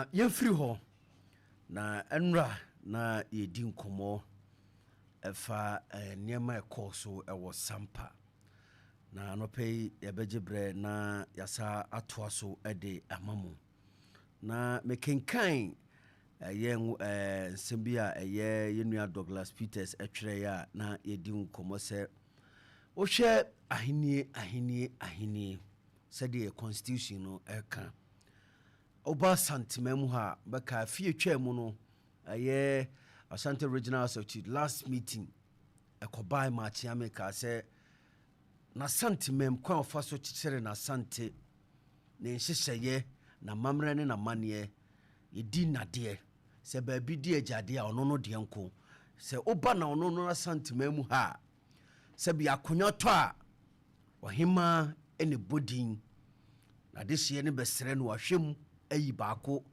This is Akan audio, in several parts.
Yɛmfiri hɔ na ɛnora na yɛdi nkɔmmɔ ɛfa nneɛma ɛkɔɔ so ɛwɔ Sampa, na anɔpɛ yi yɛbɛgye berɛ na yɛasa atoa so de ama mu. Na mekenkan ɛyɛ nsɛm bi a ɛyɛ yɛn nua Douglas Peters ɛtwerɛeɛ a na yɛdi nkɔmmɔ sɛ wohwɛ ahennie ahennie ahennie sɛdeɛ constitution no ɛka. Woba Asantema mu ha a, bɛka afie twaa mu no, ɛyɛ Ashanti Regional House of Chiefs last meeting ɛkɔbae ma Akyeame kaa sɛ n'Asantemam kwan a ɔfa so kyekyere n'Asante, ne nhyehyɛeɛ, n'amammerɛ ne n'amanneɛ, yɛdi nnadeɛ. Sɛ baabi di agyadeɛ a, ɔno no deɛ nko. Sɛ woba na ɔno no Asantema mu ha a, sɛbi akonnwa tɔ a, ɔhemaa ne bɔ din. N'adehyeɛ no bɛsrɛ no, wahwɛ mu ayi baako.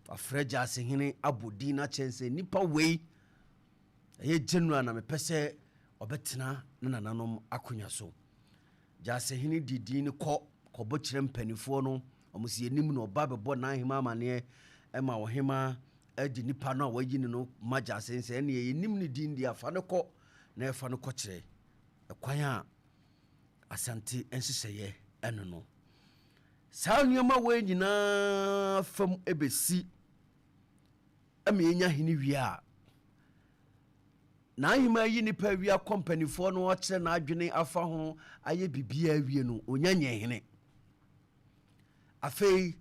Wafrɛ Gyasehene abɔ din no akyɛn sɛ nipa wei ɛyɛ general na mepɛ sɛ ɔbɛtena ne nananom akonnwa so. Gyasehene di din no kɔ kɔbɔ kyerɛ mpanimfoɔ no, ɔmo si anim na ɔba bɛbɔ n'ahema amaneɛ ɛma ɔhema de nipa no a wayi no no ma Gyasehene sɛ ɛneɛ yɛnim ne din deɛ, afa no kɔ na ɛfa no kɔkyerɛ ɛkwan a Asante nhyehyɛeɛ ɛno no. Saa nneɛma wei nyinaa fam ɛbɛsi ɛma yɛnya hene wie a, n'ahema yi nipa awie akɔ mpanimfoɔ no akyerɛ n'adwene afa ho ayɛ biribiara awie no, ɔnya nyɛ hene. Afei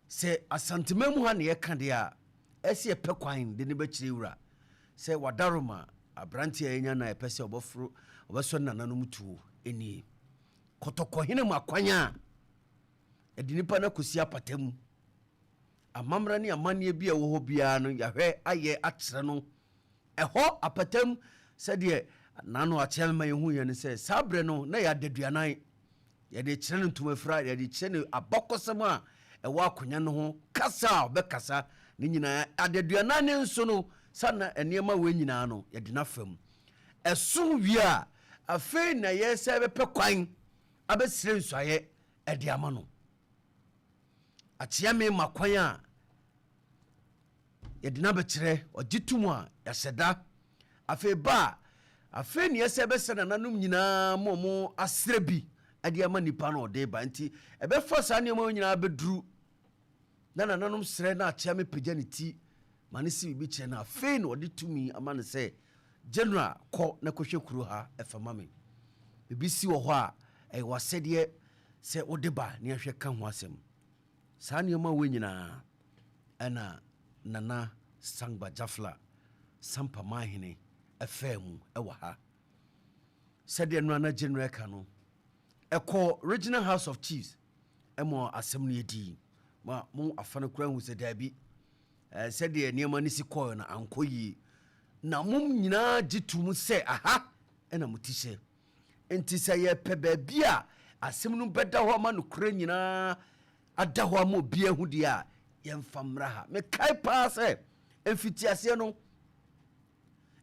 sɛ Asantema mu ha ne yɛka deɛ a, ɛsɛ yɛpɛ kwan de ne bɛkyerɛ wura sɛ wadaroma aberanteɛ a yɛnya no a yɛpɛ sɛ ɔbɛforo ɔbɛsɔ ne nananom tuo nie. Kɔtɔkɔhene mu akwan a yɛde nipa no akɔsi apata mu, amammerɛ ne amanneɛ bi a ɛwɔ hɔ biara no, yɛahwɛ ayɛ akyerɛ no ɛhɔ apatam. Sɛdeɛ nano akyerɛ ma yɛhu yɛ no sɛ saa berɛ no na yɛ adaduanan, yɛde kyerɛ no ntomafira, yɛde kyerɛ no abakɔsɛm a ɛwɔ akonnwa no ho, kasa a ɔbɛkasa ne nyinaa. Adaduanan ne nso no sana nneɛma wei nyinaa no yɛde no afa ɛso wie a, afei na yɛ sɛ bɛpɛ kwan abɛsrɛ nsuayɛ ɛde ama no. Akyea me ma kwan a yɛde no abɛkyerɛ, ɔgye tom a yɛahyɛ da. Afei ba a, afei neɛ sɛ ɛbɛsɛ nananom nyinaa ma ɔmo asrɛ bi ɛde ama nipa no ɔde ba. Nti ɛbɛfa saa nneɛma nyinaa bɛduru na nananom srɛ na akyea me pagya ne ti ma ne si biribi kyerɛ no. Afei na ɔde tumi ama no sɛ general, kɔ na kɔhwɛ kuro ha ɛfa ma me, biribi si wɔ hɔ a ɛyɛ w'asɛdeɛ sɛ wode ba ne ahwɛ ka ho asɛm. Saa nneɛma wɔ nyinaa ɛna Nana Sangba Jafla Sampa Mahene ɛfaa mu ɛwɔ ha. Sɛdeɛ no ana general ka no ɛkɔ Regional House of Chiefs ɛma asɛm no yɛdii ma mo afa no kora hu sɛ daabi, sɛdeɛ nneɛma no si kɔɔ no ankɔ yie, na mom nyinaa gye to mu sɛ aha ɛna mo ti hyɛ. Nti sɛ yɛpɛ baabi a asɛm no bɛda hɔ ama nokorɛ nyinaa ada hɔ ama obiara hu deɛ a, yɛmfa mmra ha. Mekae paa sɛ mfitiaseɛ no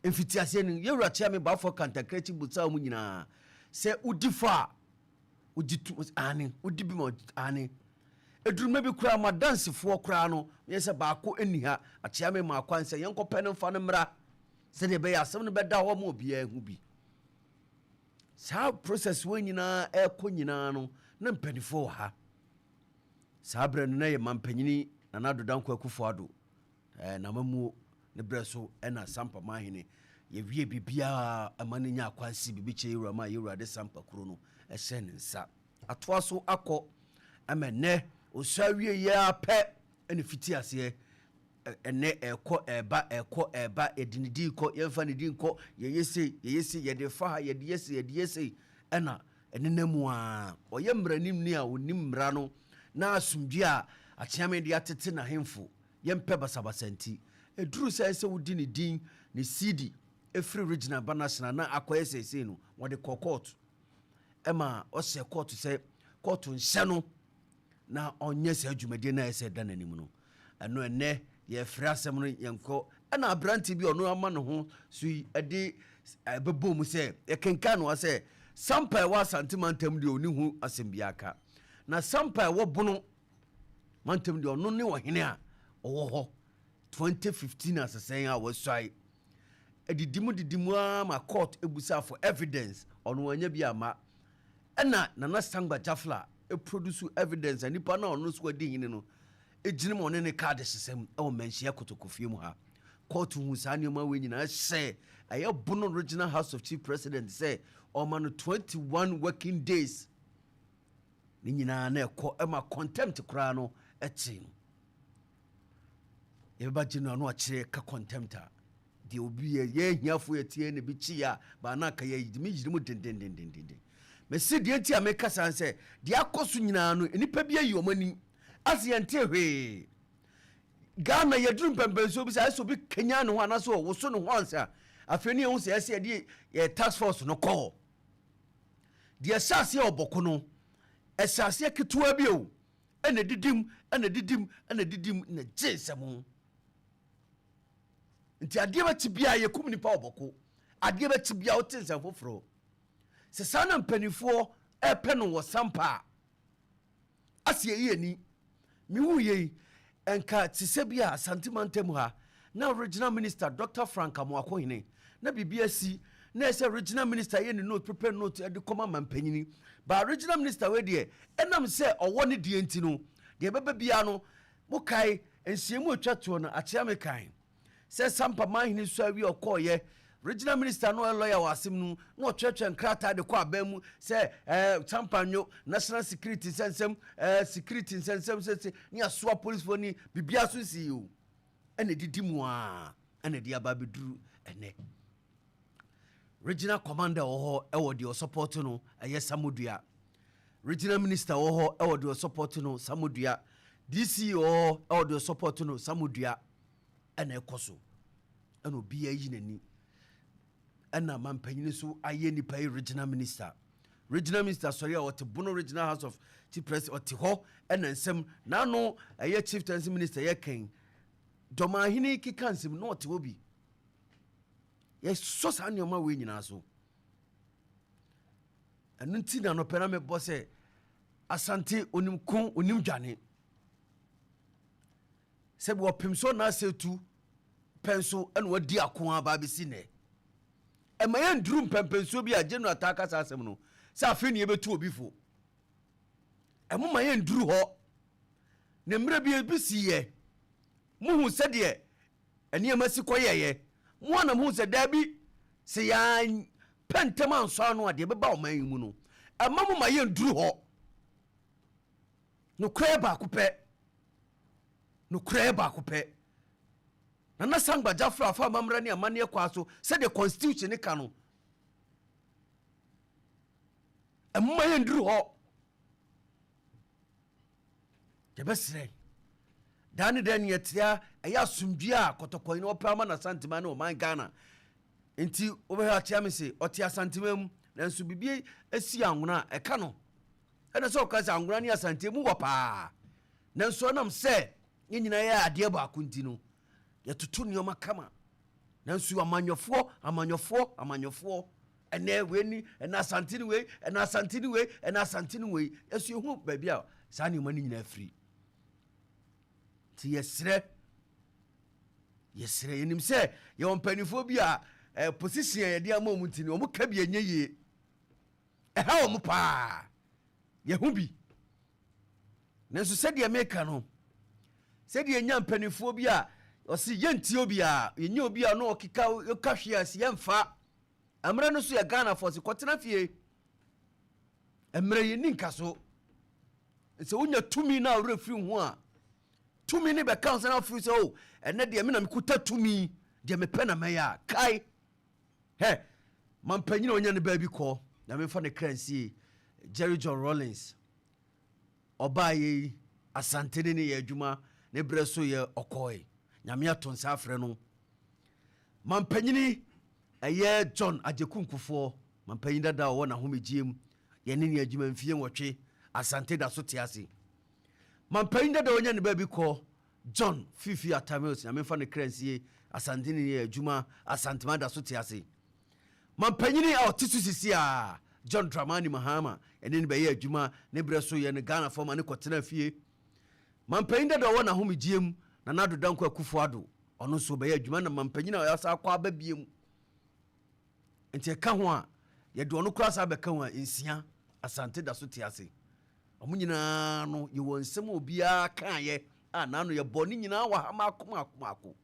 yɛwura kyea me baafo kantakrakyi busaa mu nyinaa sɛ wodi fɔ a wogye tu ane, wodi bi ma ane. Eduruma bi koraa ma dansefoɔ koraa no yɛ sɛ baako nni ha. Akyea me ma akwan sɛ yɛnkɔpɛ no mfa no mmra sɛdeɛ ɛbɛyɛ asɛm no bɛda hɔ ma obiara hu bi. Saa process wɔ nyinaa ɛkɔ nyinaa no na mpanimfoɔ wɔ ha. Saa berɛ no na yɛ mampanyini Nana Addo Dankwa Akufo Addo namamuo ne berɛ so ɛna Sampa Mahene yɛwie biribiaa ɛma no nya akwansi biribi kyerɛ yɛwura ma yɛwura de Sampa kuro no ɛhyɛ ne nsa atoa so akɔ ɛma nnɛ ɔsua wie yɛ apɛ ɛne fiti aseɛ. Ɛnɛ ɛkɔ ɛba, ɛkɔ ɛba, yɛde ne din kɔ, yɛmfa ne din kɔ, yɛyɛ sei, yɛyɛ sei, yɛde fa ha, yɛde yɛ sei, yɛde yɛ sei, ɛna ɛnenam mu a ɔyɛ mmaranimni a ɔnim mmara no na asomdwe a Akyeame de atete n'ahemfo yɛmpɛ basabasa. Nti ɛduru sɛ sɛ wodi ne din ne cd ɛfiri regional ba national na akɔyɛ seesei no, wɔde kɔ court ɛma ɔhyɛ court sɛ court nhyɛ no na ɔnyɛ saa dwumadie no a ɛsɛ da n'anim no. Ɛno ɛnɛ yɛfrɛ asɛm no yɛnkɔ ɛna aberante bi ɔno ama ne ho so yi ɛde ɛbɛbɔ mu sɛ yɛkenkan no sɛ Sampa ɛwɔ Asante mantam deɛ, ɔni ho asɛm bi aka, na Sampa ɛwɔ Bono mantam deɛ, ɔno ne ɔhene a Ɔwɔ hɔ 2015 asesɛn a wɔasuae adidi mu didi mu ara ma court ebusa for evidence, ɔno wanya bi ama. Ɛna Nana Sangba Jafla produce evidence a nipa na ɔno nso adi hene no egyina mu, ɔne ne kaade hyehyɛ ɛwɔ Manhyia Kotokofie mu ha. Court hu saa nneɛma wei nyinaa hyɛ ɛyɛ Bono Regional House of Chief President sɛ ɔma no 21 working days. Ne nyinaa na ɛkɔ ɛma contempt koraa no ɛkye no. Yɛbɛba gye no ano akyerɛ ka contempt a deɛ obi yɛ yɛn hiafo yɛ tie na bi kyi a baa na aka yɛ yiri yiri mu dendendendenden. Mɛsi deɛ nti a meka saa sɛ deɛ akɔ so nyinaa no, nipa bi ayi wɔn ani ase, yɛn te hwee. Ghana yɛduru mpɛmpɛnsuo bi sɛ ayɛ sɛ obi kenya ne ho anaasɛ ɔwoso ne ho ansa afei ne yɛhu sɛ ɛsɛ yɛde yɛ task force no kɔɔ deɛ ɛhyɛ aseɛ. Ɔbɔko no ɛhyɛ aseɛ ketewa bi o, ɛna didim, ɛna didim, ɛna didim na gye nsɛm. Nti adeɛ bɛkyi bia yɛkum nipa ɔbɔko, adeɛ bɛkyi bia wote nsɛm foforɔ sɛ saa na mpanimfoɔ ɛpɛ no wɔ Sampa a ase yɛyi ani. Mehu yei ɛnka te sɛ bi a Asante mantam ha na Regional Minister Dr Frank Amoakohene na biribi asi na ɛsɛ Regional Minister yɛ ne note, prepare note ɛde kɔma ma mpanyini ba. Regional Minister wei deɛ, ɛnam sɛ ɔwɔ ne deɛ nti no, deɛ ɛbɛba biara no mokae nhyiamu atwa toɔ no akyea me kan sɛ Sampa manhene so awie ɔkɔɔyɛ Regional Minister no ɔyɛ lawyer wɔ asɛm no na ɔtwerɛtwerɛ nkrataa de kɔ aban mu sɛ Sampa nwo national security nsɛnsɛm, security nsɛnsɛm sɛsɛ ne asoa policefoɔ ni biribiara so nsi o. Ɛna didi mu a ɛna de aba abɛduru ɛnɛ. Regional commander wɔ hɔ ɛwɔ deɛ ɔsupport no, ɛyɛ Samodua. Regional Minister wɔ hɔ ɛwɔ deɛ ɔsupport no, Samodua. DC wɔ hɔ ɛwɔ deɛ ɔsupport no, Samodua. Ɛna ɛkɔ so ɛna obiara yi n'ani ɛna mampanyini nso ayɛ nipa yi Regional Minister. Regional Minister sɔre a ɔte Bono Regional House of Chief President, ɔte hɔ ɛna nsɛm n'ano ɛyɛ Chieftaincy Minister yɛ kɛn dɔmahene keka nsɛm na ɔte hɔ bi. Yɛsɔ saa nneɛma wei nyinaa so. Ɛno nti na nɔpɛ na mebɔ sɛ Asante onim ko, onim dwane sɛbi wɔpem so na asɛ tu pɛn so ɛna wadi ako aba abɛsi nɛ. Ɛma yɛnduru mpɛmpɛnsuo bi a General taa kasa asɛm no sɛ afei ne yɛbɛtu obi fo. Ɛmo ma yɛnduru hɔ na mmerɛ bi ebi si yɛ muhu sɛdeɛ nneɛma si kɔyɛyɛ mo anam hu sɛ daabi sɛ yɛn pɛ ntɛm ansɔ ano a deɛ ɛbɛba ɔman yi mu no. Ɛma mo ma yɛnduru hɔ. Nokorɛ baako pɛ, nokorɛ baako pɛ, Nana Sangba Jafra afa amammerɛ ne amanneɛ kwaa so sɛdeɛ constitution ne ka no. Ɛmoma yɛnduru hɔ. Yɛbɛserɛ daa ne dɛ ne yɛtea ɛyɛ asomdue a Kɔtɔkɔyi na ɔpɛ ama n'Asantema ne ɔman Ghana. Nti wobɛhwɛ akyea me se ɔte Asantema mu nanso biribi asi Anwona a ɛka no ɛna sɛ ɔka sɛ Anwona ne Asante mu wɔ paa, nanso ɛnam sɛ yɛn nyinaa yɛ adeɛ baako nti no yɛtoto nneɛma kama. Nanso amanyɔfoɔ, amanyɔfoɔ, amanyɔfoɔ, ɛnɛ wei ni, ɛnɛ Asante ni wei, ɛnɛ Asante ni wei, ɛnɛ Asante ni wei. Yɛso yɛhu baabi a saa nneɛma no nyinaa firi. Nti yɛsrɛ, yɛsrɛ, yɛnim sɛ yɛwɔ mpanimfoɔ bi a position a yɛde ama wɔn nti no wɔn ka bi ɛnyɛ yie, ɛha wɔn paa, yɛho bi. Nanso sɛdeɛ meka no, sɛdeɛ nya mpanimfoɔ bi a ɔsi yɛntie obi a yɛnyɛ obi a na ɔkeka ɔka hwee ase yɛmfa mmerɛ no so yɛ Ghanafoɔ sɛ kɔtena fie mmerɛ yɛni nka so sɛ wonya tumi no a worɛ firi ho a tumi ne bɛka wo sɛ na wofiri sɛ o ɛnɛ deɛ me na mekuta tumi deɛ mepɛ na mɛyɛ a kae hɛ mampanyini a ɔnya ne baabi kɔ na memfa ne kra nsie. Jerry John Rawlings ɔbaa yɛ yi Asante ne ne yɛ adwuma ne berɛ so yɛ ɔkɔe Nyame ato nsa afrɛ no. Mampanyini ɛyɛ John Agyekum Kufuor, mampanyin dada a ɔwɔ n'ahomegyeɛ mu, yɛne ne adwuma mfie 8, Asante da so te ase. Mampanyin dada a ɔnya ne baabi kɔ John Fifi Atta Mills, Nyame mfa ne kra nsie, Asante ne yɛ adwuma, Asantema da so te ase. Mampanyini a ɔte so sisi a John Dramani Mahama, ɛne ne bɛyɛ adwuma ne berɛ so yɛ no Ghana fam a ne kɔtena fie. Mampanyin dada a ɔwɔ n'ahomegyeɛ mu. Nana Addo Dankwa Akufo Addo, ɔno nso bɛyɛ adwuma na mampanyin a ɔyɛ akɔ aba bie mu. Nti ɛka ho a, yɛde ɔno koraa saa bɛka ho a, nsia. Asante da so te ase. Ɔmo nyinaa no, yɛwɔ nsɛm a obiara kaayɛ a naano yɛbɔ ne nyinaa wɔ ha maako maako maako.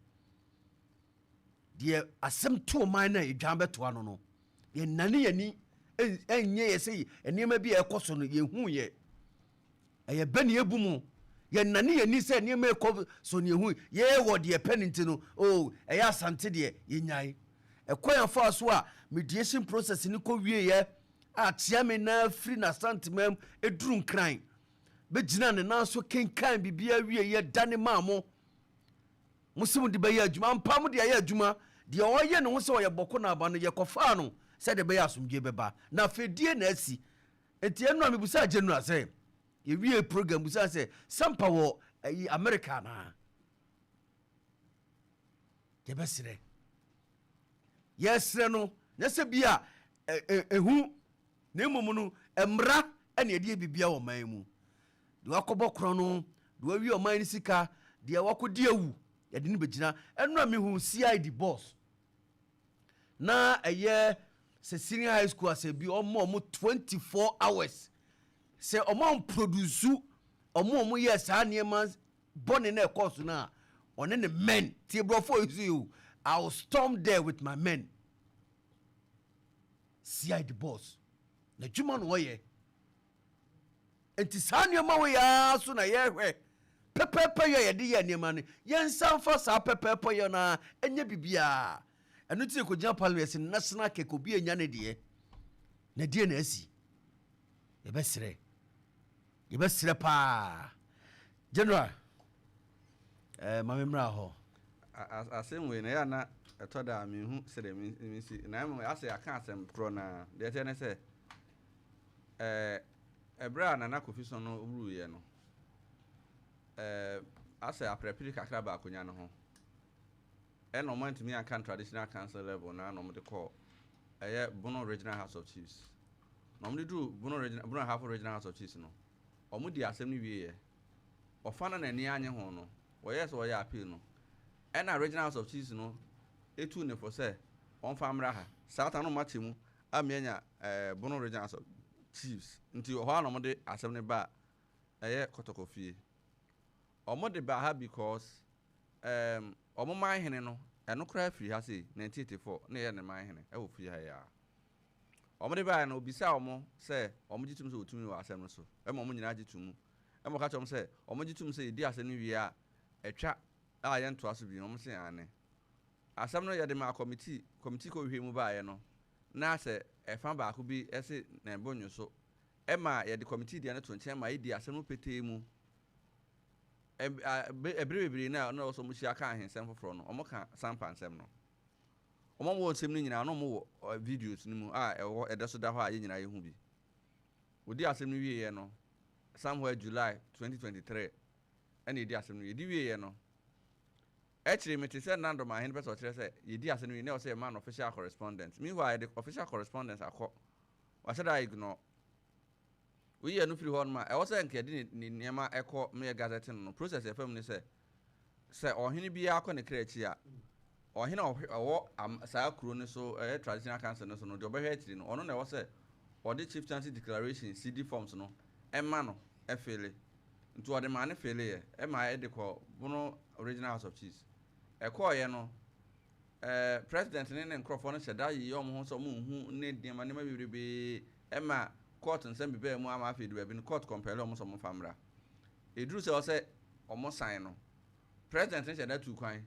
Deɛ asɛm to ɔman no a yɛdwan bɛtoa no, yɛnane yɛni ɛnyɛ yɛ sɛ nneɛma bi a ɛkɔ so no yɛhu yɛ ɛyɛ bɛ ne ebu mu. Yɛnane yɛni sɛ nneɛma ɛkɔ so ne yɛhu yɛwɔ deɛ pɛ ne nti no o, ɛyɛ Asante deɛ yɛnyae ɛkwan afa so a mediation process ni kɔ wieɛ a Kyeame na firi n'Asantemam eduru Nkran bɛgyina ne nan so kenkan biribiara wieɛ dane maa mo sɛ mo de bɛyɛ adwuma mpa, mo de ayɛ adwuma. Deɛ ɔyɛ ne ho sɛ ɔyɛ bɔko na aba no, yɛkɔfaa no sɛdeɛ bɛyɛ asomdwe bɛba na afei die na asi. Nti ɛno a mebusa general sɛ yɛwie program busa sɛ Sampa wɔ ayi America anaa? Yɛbɛserɛ, yɛsrɛ no nyɛ sɛ bi a ɛhu na mmom no mmara ɛne ɛde yɛ bibia wɔ ɔman mu. Deɛ wakɔbɔ korɔ no, deɛ wawie ɔman no sika, deɛ wakɔdi awu, yɛde no bɛgyina. Ɛno a mehu CID boss na ɛyɛ sɛ senior high school asɛ bi ɔmo ɔmo 24 hours sɛ ɔmo amproduce ɔmo yɛ saa nneɛma bɔne na ɛkɔɔ so no a, ɔne ne men tie borɔfo yi so yi o, "I will storm there with my men." CID boss na adwuma no wɔyɛ. Nti saa nneɛma wɔ yɛa so na yɛhwɛ pɛpɛɛpɛ yɛ yɛde yɛ nneɛma no, yɛnsa mfa saa pɛpɛɛpɛ yɛ no a ɛnyɛ biribiaa. Ɛno nti yɛkɔgyina parliament sɛ national cake, obi anya ne deɛ na deɛ na asi. Yɛbɛserɛ, yɛbɛserɛ paa, general ma memmra hɔ. Asɛm wei na ɛyɛ a na ɛtɔ da a menhu sɛdeɛ mensi na mmom asɛ aka asɛm korɔ na deɛ ɛteɛ ne sɛ ɛberɛ a Nana Kofi so no wuruiɛ no, asɛ aprɛpere kakra ba akonnwa no ho ɛna ɔmo antumi anka no traditional council level na ɔmo de kɔɔ ɛyɛ Bono Regional House of Chiefs. Na ɔmo de duru Bono Ahafo Regional House of Chiefs no, ɔmo di asɛm no wieɛ, ɔfa no n'ani anye ho no, wɔyɛ sɛ wɔyɛ appeal no, ɛna Regional House of Chiefs no etu ne fo sɛ ɔmfa mmra ha. Saa ta no ɔmo akyɛ mu amianya Bono Regional House of Chiefs. Nti hɔ a na ɔmo de asɛm no ba a ɛyɛ Kɔtɔkɔ fie. Ɔmo de ba ha because ɔmo man hene no ɛno koraa firi ha sei 1984 na ɛyɛ ne man hene ɛwɔ fie ha yi a ɔmo de baeɛ no. Obisa ɔmo sɛ ɔmo gye tum sɛ otumi wɔ asɛm no so, ɛma ɔmo nyinaa gye tum mu, ɛma ɔka kyerɛ ɔmo sɛ ɔmo gye tum sɛ yɛdi asɛm no wie a ɛtwa a yɛntoa so bi. Ɔmo se ane. Asɛm no yɛde ma committee. Committee kɔ hwehwɛ mu baeɛ no na sɛ ɛfa baako bi ɛse na ɛbɔ nwo so, ɛma yɛde committee deɛ no to nkyɛn ma yɛdi asɛm no petee mu. Ɛbere bebree na ɔno ɔsɔ ɔmo hyia ka ahensɛm foforɔ no, ɔmo ka Sampa nsɛm no, ɔmo wɔ nsɛm no nyinaa na ɔmo wɔ videos no mu a ɛwɔ ɛda so da hɔ a yɛn nyinaa yɛhu bi. Odi asɛm no wieɛ no somewhere July 2023 ɛna yɛdi asɛm no. Yɛdi wieɛ no, ɛkyerɛ mi te sɛ nandom ahene pɛ sɛ ɔkyerɛ sɛ yɛdi asɛm no wie na ɔsɛ yɛma no official correspondence. Meanwhile, yɛde official correspondence akɔ, wahyɛ da ignore. Woyi ɛno firi hɔ nom a, ɛwɔ sɛ nka yɛde ne nneɛma ɛkɔ meyɛ gazette no process ɛfam ne sɛ ɔhene biara kɔ ne kra akyi a, ɔhene a ɔwɔ saa kuro no so, ɛyɛ traditional council no so no, deɛ ɔbɛhwɛ akyiri no, ɔno na ɛwɔ sɛ ɔde chieftaincy declaration CD forms no ɛma no ɛfill. Nti ɔde maa ne fill yɛ ɛma ɛde kɔ Bono Regional House of Chiefs. Ɛkɔɔyɛ no, president ne ne nkurɔfoɔ no hyɛ da yiyɛ ɔmo ho sɛ ɔmo nhu ne nneɛma nneɛma bebrebee, ɛma court nsɛm bibaa mu ama afei de baabi no court compel ɔmo sɛ ɔmo fa mmra. Eduru sɛ ɔsɛ ɔmo sign no, president ne hyɛ da tu kwan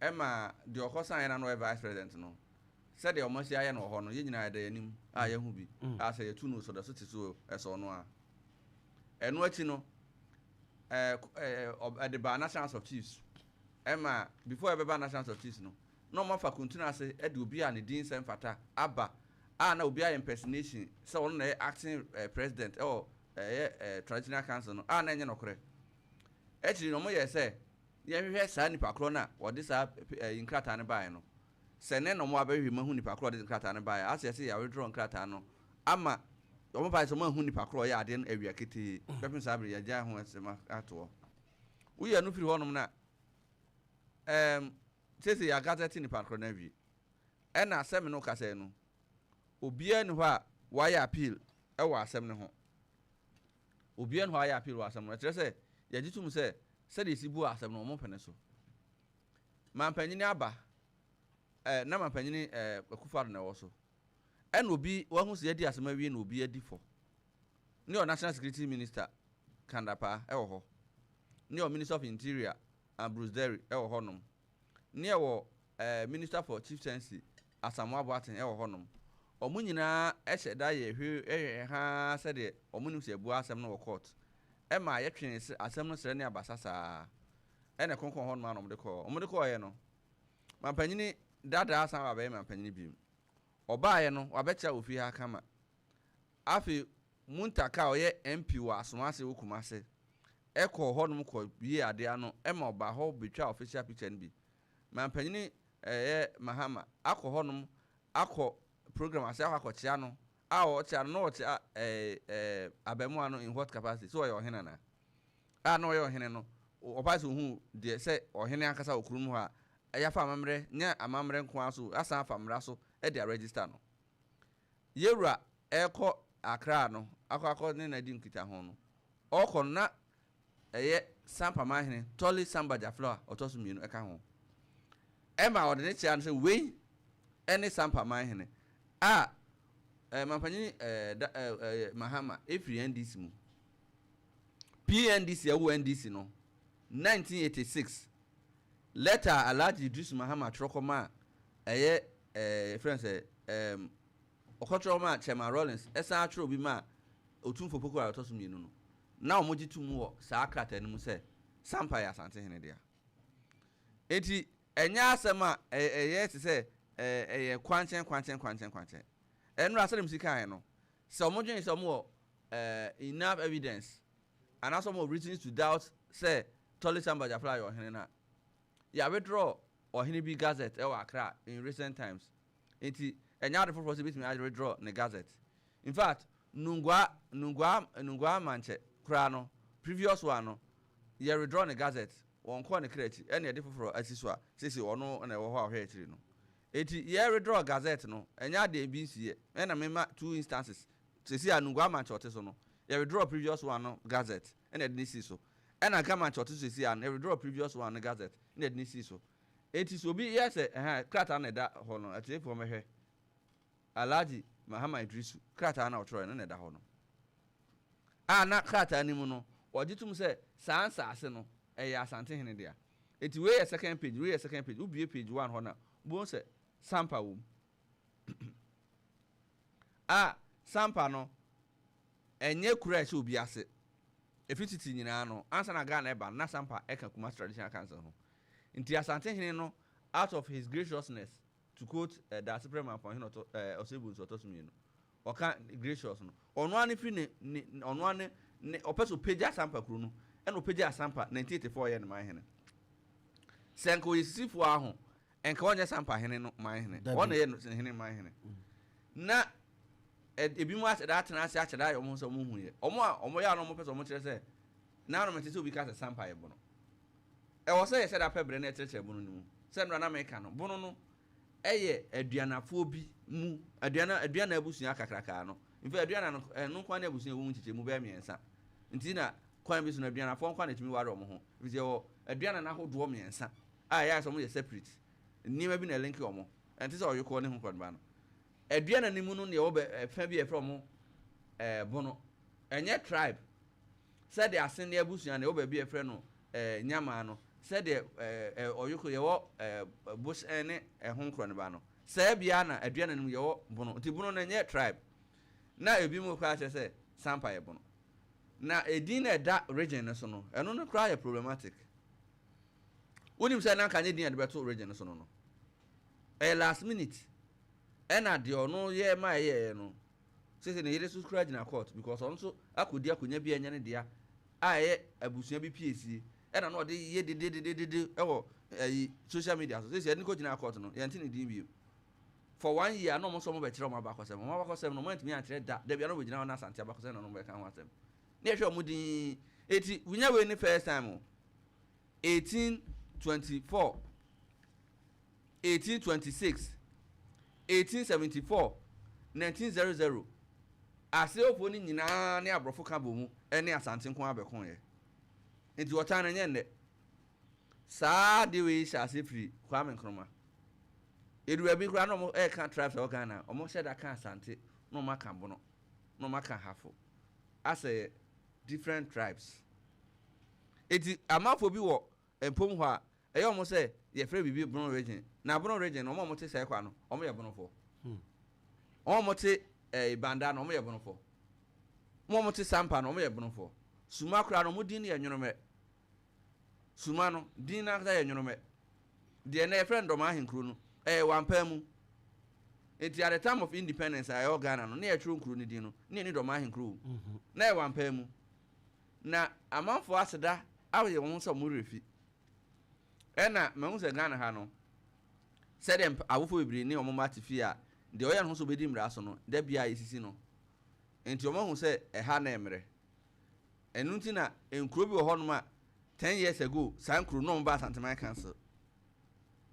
ɛma deɛ ɔkɔ sign na no ɔyɛ vice president no. Sɛdeɛ ɔmo asi ayɛ no wɔ hɔ no, yɛn nyinaa yɛda yɛn anim a yɛho bi a sɛ yɛtu no so da so te so ɛsɛ ɔno a. Ɛno akyi no, ɛɛ ɛɛ ɛde baa National House of Chiefs. Ɛma before ɛbɛba National House of Chiefs no, na ɔmo afa kuntun ase ɛde obi a ne din sɛ mfata aba a na obi ayɛ impersonation sɛ ɔno na ɛyɛ acting president ɛwɔ ɛyɛ traditional council no a na ɛnyɛ nokorɛ. Akyiri no, ɔmo yɛ sɛ yɛhwehwɛ saa nipa korɔ no a wɔde saa nkrataa no baeɛ no sɛ ne na ɔmo abɛhwehwɛ mu ahu nipa korɔ ɔde nkrataa no baeɛ asɛ sɛ yɛawithdraw nkrataa no ama ɔmo baeɛ sɛ ɔmo ahu nipa korɔ ɔyɛ adeɛ no awia ketee. Bɛpem saa bere yɛgya ho asɛm ato hɔ. Woyɛ no firi hɔnom na Seesei yɛagazɛte nipa korɔ no awie. Ɛna sɛ me ne wo kasa yi no, obiara nni hɔ a wayɛ appeal wɔ asɛm no ho. Obiara nni hɔ a wayɛ appeal wɔ asɛm no ho. Ɛkyerɛ sɛ yɛgye tom sɛ sɛdeɛ yɛsi buu asɛm no, wɔmpene so. Mampanyini aba, eh, na mampanyini eh, Akufo-Addo na ɛwɔ so. Ɛna obi, wahu sɛ yɛadi asɛm awie na obi adi fɔ. Ne ɔ National Security Minister, Kan Dapaah, wɔ hɔ. Ne ɔ Minister of Interior, Ambrose Dery, wɔ hɔnom. Ne ɛwɔ eh, Minister for Chieftaincy, Asamoah Boateng wɔ hɔnom. Wɔn nyinaa hyɛ da yɛ hwee hwɛ haa sɛdeɛ wɔn nim sɛ yɛabua asɛm no wɔ court. Ɛma yɛtwee asɛm no srɛ ne abasa saa. Ɛna ɛkonkɔn hɔnom ara na wɔde kɔɔ. Wɔde kɔeɛ no, mampanyini dadaa san ba bɛyɛ mampanyini bio. Ɔbaeɛ no, wabɛkyea wɔ fie ha kama. Afei Muntaka a ɔyɛ MP wɔ Asomase wɔ Kumase kɔɔ hɔnom kɔ wiee adeɛ ano ma ɔbaa hɔ bɛtwaa official picture no bi. Mampanyini ɛyɛ Mahama akɔ hɔnom akɔ program ase akɔ akɔkyea no a ɔkyea no na ɔkyea ɛɛ abɛmoa no in what capacity? Sɛ ɔyɛ ɔhene anaa? A na ɔyɛ ɔhene no ɔpae sɛ ohuu deɛ sɛ ɔhene ankasa wɔ kurom hɔ a yɛafa amammerɛ nyɛ amammerɛ nko ara so asan afa mmara so de aregister no. Yɛwura rekɔ Accra no akɔ akɔ ne no adi nkitaho no, ɔrekɔ no na ɛyɛ Sampa manhene Tolly Samba Jaflo a ɔtɔ so mmienu ka ho. Ɛma ɔde ne kyea no sɛ wei ne Sampa manhene a eh, mampanyini eh, da, eh, eh, Mahama ɛfiri NDC mu. PNDC ɛwɔ NDC no 1986 letter a Alhaji Idrisu Mahama twerɛ kɔmaa ɛyɛ eh, yɛfrɛ no sɛ ɛɛm, ɔkɔtwerɛ maa Chairman Rawlings san atwerɛ bi maa Otumfoɔ Poku a ɔtɔ so mmienu no, na wɔgye to mu wɔ saa krataa no mu sɛ Sampa yɛ Asantehene dea. Enti ɛnyɛ asɛm a ɛyɛ te sɛ ɛyɛ kwankyɛn kwankyɛn kwankyɛn kwankyɛn. Ɛnora sɛdeɛ mesi kaeɛ no, sɛ wɔdwene sɛ wɔwɔ enough evidence anaasɛ wɔwɔ reasons to doubt sɛ Tolly Samba Jafla yɛ ɔhene no a, Yɛ withdraw ɔhene bi gazette wɔ Accra in recent times nti ɛnyɛ ade foforɔ sɛ yɛbɛtumi a withdraw ne gazette. In fact Nungua Nungua Nungua Mankyɛ koraa no previous one no yɛ withdraw ne gazette wɔnkɔɔ ne kra akyi ɛna yɛde foforɔ asi so a seesei ɔno na ɛwɔ hɔ a ɔhwɛ akyiri no. Enti yɛ withdraw gazette no ɛnyɛ adeɛ ebi nsiiɛ ɛna mema two instances seesei a Nungua Mankyɛ ɔte so no yɛ withdraw previous one no gazette ɛna yɛde no sii so. Ɛna Gama nkyɛ ɔte so seesei a no withdraw previous one no gazette na yɛde no sii so. Enti sɛ obi yɛ sɛ ɛhɛn krataa no na ɛda hɔ no atiefoɔ mmɛhwɛ Alhaji Mahama Iddrisu krataa no a ɔtwerɛeɛ no na ɛda hɔ no. A na krataa no mu no ɔgye tom sɛ saa nsaase no ɛyɛ Asantehene dea. Enti wei yɛ second page, wei yɛ second page, wobue page one hɔ no a wobɛhu sɛ Sampa wɔ mu. A Sampa no ɛnyɛ kuro a ɛhyɛ obi ase. Ɛfiri tete nyinaa no, ansa na Ghana reba no, na Sampa ka Kumasi Traditional Council ho. Nti Asantehene no, out of his graciousness, to quote eh, Daasebrɛ Mampɔnhene ɔtɔ eh, Osei Bonsu ɔtɔ so mmienu, ɔka gracious no, ɔno ara ne firi ne, ne, ɔno ara ne, ne, ɔpɛ sɛ ɔpagya Sampa kuro no, ɛna ɔpagyaa Sampa 1984 yɛɛ no manhene. Sɛ nka ɔyɛ sisifoɔ aho, nka ɔnyɛ Sampa hene no manhene, ɔno na ɛyɛ no hene manhene. Na ebinom ahyɛ da atena ase akyɛ da ayɛ wɔn ho sɛ wɔn nhu yɛ. Wɔn a wɔyɛ a na wɔpɛ sɛ wɔkyerɛ sɛ nanom ɛte sɛ obi ka sɛ sampa yɛ bono. Ɛwɔ sɛ yɛhyɛ da pɛ bere na yɛkyerɛkyerɛ bono no mu. Sɛ nnora na meka no, bono no yɛ aduanafoɔ bi mu, aduana, aduana abusua kakrakaa no. Mfe aduana no, ɛno nko ara ne abusua a ɛwɔ mu nkyekyɛmu bɛyɛ mmiɛnsa. Nti na kwan bi so no aduanafoɔ nko ara na ɛtumi ware wɔn ho. Efisɛ yɛwɔ aduana no ahodoɔ mmiɛnsa a ɛyɛ ayɛ sɛ wɔyɛ separate. Nneɛma bi na ɛlinke wɔn. Ɛnte sɛ ɔyokoɔ ne ho kɔnba no. Aduana no mu no na yɛwɔ bɛ fa bi a yɛfrɛ wɔn ɛɛ Bono. Ɛnyɛ tribe. Sɛdeɛ Asene abusua no yɛwɔ baabi a yɛfrɛ no ɛɛ Nyamaa no, sɛdeɛ ɛɛ Ɔyoko yɛwɔ ɛɛ Bohyɛn ne ɛho nkorɔneba no, saa bi ara na Aduana no mu yɛwɔ Bono. Nti Bono no ɛnyɛ tribe. Na ebinom koraa kyerɛ sɛ Sampa yɛ Bono. Na edin no a ɛda region no so no, ɛno no koraa yɛ problematic. Wonim sɛ na anka nyɛ din a yɛde bɛto region no so no no. Ɛyɛ last minute. Ɛna deɛ ɔno yɛ ma ɛyɛɛyɛ no, seesei ne yere nso koraa gyina court because ɔno nso akɔdi akonnwa bi a ɛnyɛ ne dea a ɛyɛ abusua bi piesie ɛna na ɔde yɛ dedededede ɛwɔ ɛyi social media so. Seesei ɛde no kɔgyinaa court no, yɛnte ne din bio. For one year na wɔn nso wɔbɛkyerɛ wɔn abakɔsɛm. Wɔn abakɔsɛm no wɔantumi ankyerɛ da. Dabi a na wɔbɛgyina hɔ na Asante abakɔsɛm na wɔbɛka ho asɛm. Na yɛhwɛ wɔn din. Eti wonya wei ne first time o. 1824. 1826, 1874, 1900, Aseofoɔ no nyinaa ne aborɔfo ka bɔ mu ne Asante nko ara bɛkoeɛ. Nti ɔtan no nyɛ nnɛ. Saa adeɛ wei hyɛ aseɛ firi Kwame Nkrumah. Ɛduru baabi koraa na wɔn ɛreka tribes a ɛwɔ Ghana a, wɔn hyɛ da ka Asante na wɔn aka Bono na wɔn aka Ahafo asɛ different tribes. Eti amanfoɔ bi wɔ mpom hɔ a, ɛyɛ wɔn sɛ yɛfrɛ biribi Bono region. Na Bono region no, wɔn a wɔte Sɛkwa no, wɔn yɛ Bonofoɔ. Wɔn a wɔte eh, Banda no, wɔn yɛ Bonofoɔ. Wɔn a wɔte Sampa no, wɔn yɛ Bonofoɔ. Suma koraa no, wɔn din no yɛ Nwonomɛ. Suma no, din no ankasa yɛ Nwonomɛ. Deɛ nnɛ yɛfrɛ no Dɔmaa Ahenkuro no, ɛyɛ Wampaa mu. Nti at the time of independence a ɛwɔ Ghana no, na yɛtwerɛ nkuro no din no, na yɛnni Dɔmaa Ahenkuro wɔ mu. Na ɛyɛ Wampaa mu. Na amanfoɔ aseda ayɛ wɔn sɛ wɔn werɛ fi. Ɛna mahu sɛ Ghana ha no, sɛdeɛ awofoɔ bebree ne wɔn mma te fie a, deɛ ɔyɛ ne ho sɛ ɔbɛdi mmara so no, da biara yɛsisi no. Nti wɔahu sɛ ɛha na ɛmmerɛ. Ɛno nti na nkuro bi wɔ hɔnom a 10 years ago saa nkuro no na wɔn ba Asanteman Council.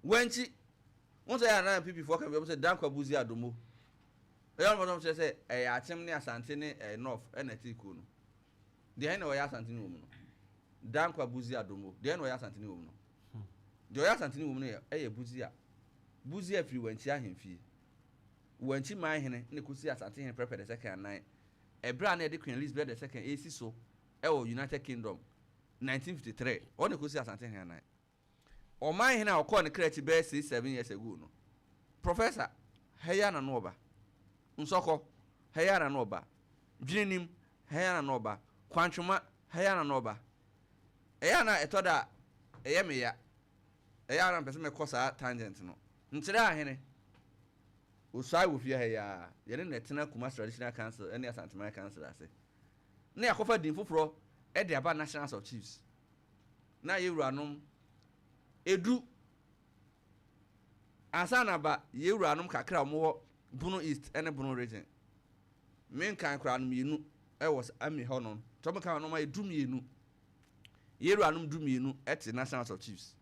Wankyi, wɔn sɛ ɛyɛ anan NPP foɔ ka bi wɔn sɛ Dankwa Buzi Adomo. Ɛyɛ wɔn fɔ sɛ sɛ ɛyɛ Akyem ne Asante ne ɛyɛ North ɛna ɛte kuro no. Deɛ ɛna ɔyɛ Asante ne wɔ mu no. Dankwa Buzi Adomo. Deɛ ɛna ɔyɛ Asante ne wɔ mu no. Deɛ ɔyɛ Asante ne wɔ mu no yɛ ɛyɛ Buzia. Buzia firi Wankyi ahemfie. Wankyi man hene na ekosi Asante hene Prempeh the Second anan. Ɛberɛ a na yɛde Queen Elizabeth the Second esi so ɛwɔ United Kingdom 1953. Ɔno na ekosi Asante hene anan. Ɔman hene a ɔkɔɔ ne kra akyi bɛyɛ 6, 7 years ago no. Professor, ha yi ara na ɔba. Nsɔkɔ, ha yi ara na ɔba. Dwenenim, ha yi ara na ɔba. Kwantwoma, ha yi ara na ɔba. Ɛyɛ a na ɛtɔ da a ɛyɛ me ya. Ɛyɛ a na mpɛ sɛ mɛkɔ saa tangent no. Nkyerɛ ahene. Osuae wɔ fie ha yi ara. Yɛne no ɛtena Kumasi Traditional Council ne Asanteman Council ase. Na yɛakɔfa din foforɔ de aba National House of Chiefs. Na yɛn wuranom edu ansa na ba yɛn wuranom kakra a wɔwɔ Bono East ne Bono Region. Menkan koraa no mmienu wɔ ami hɔ no. Nti wɔn ka wɔn ayɛ 12. Yɛn wuranom 12 te National House of Chiefs.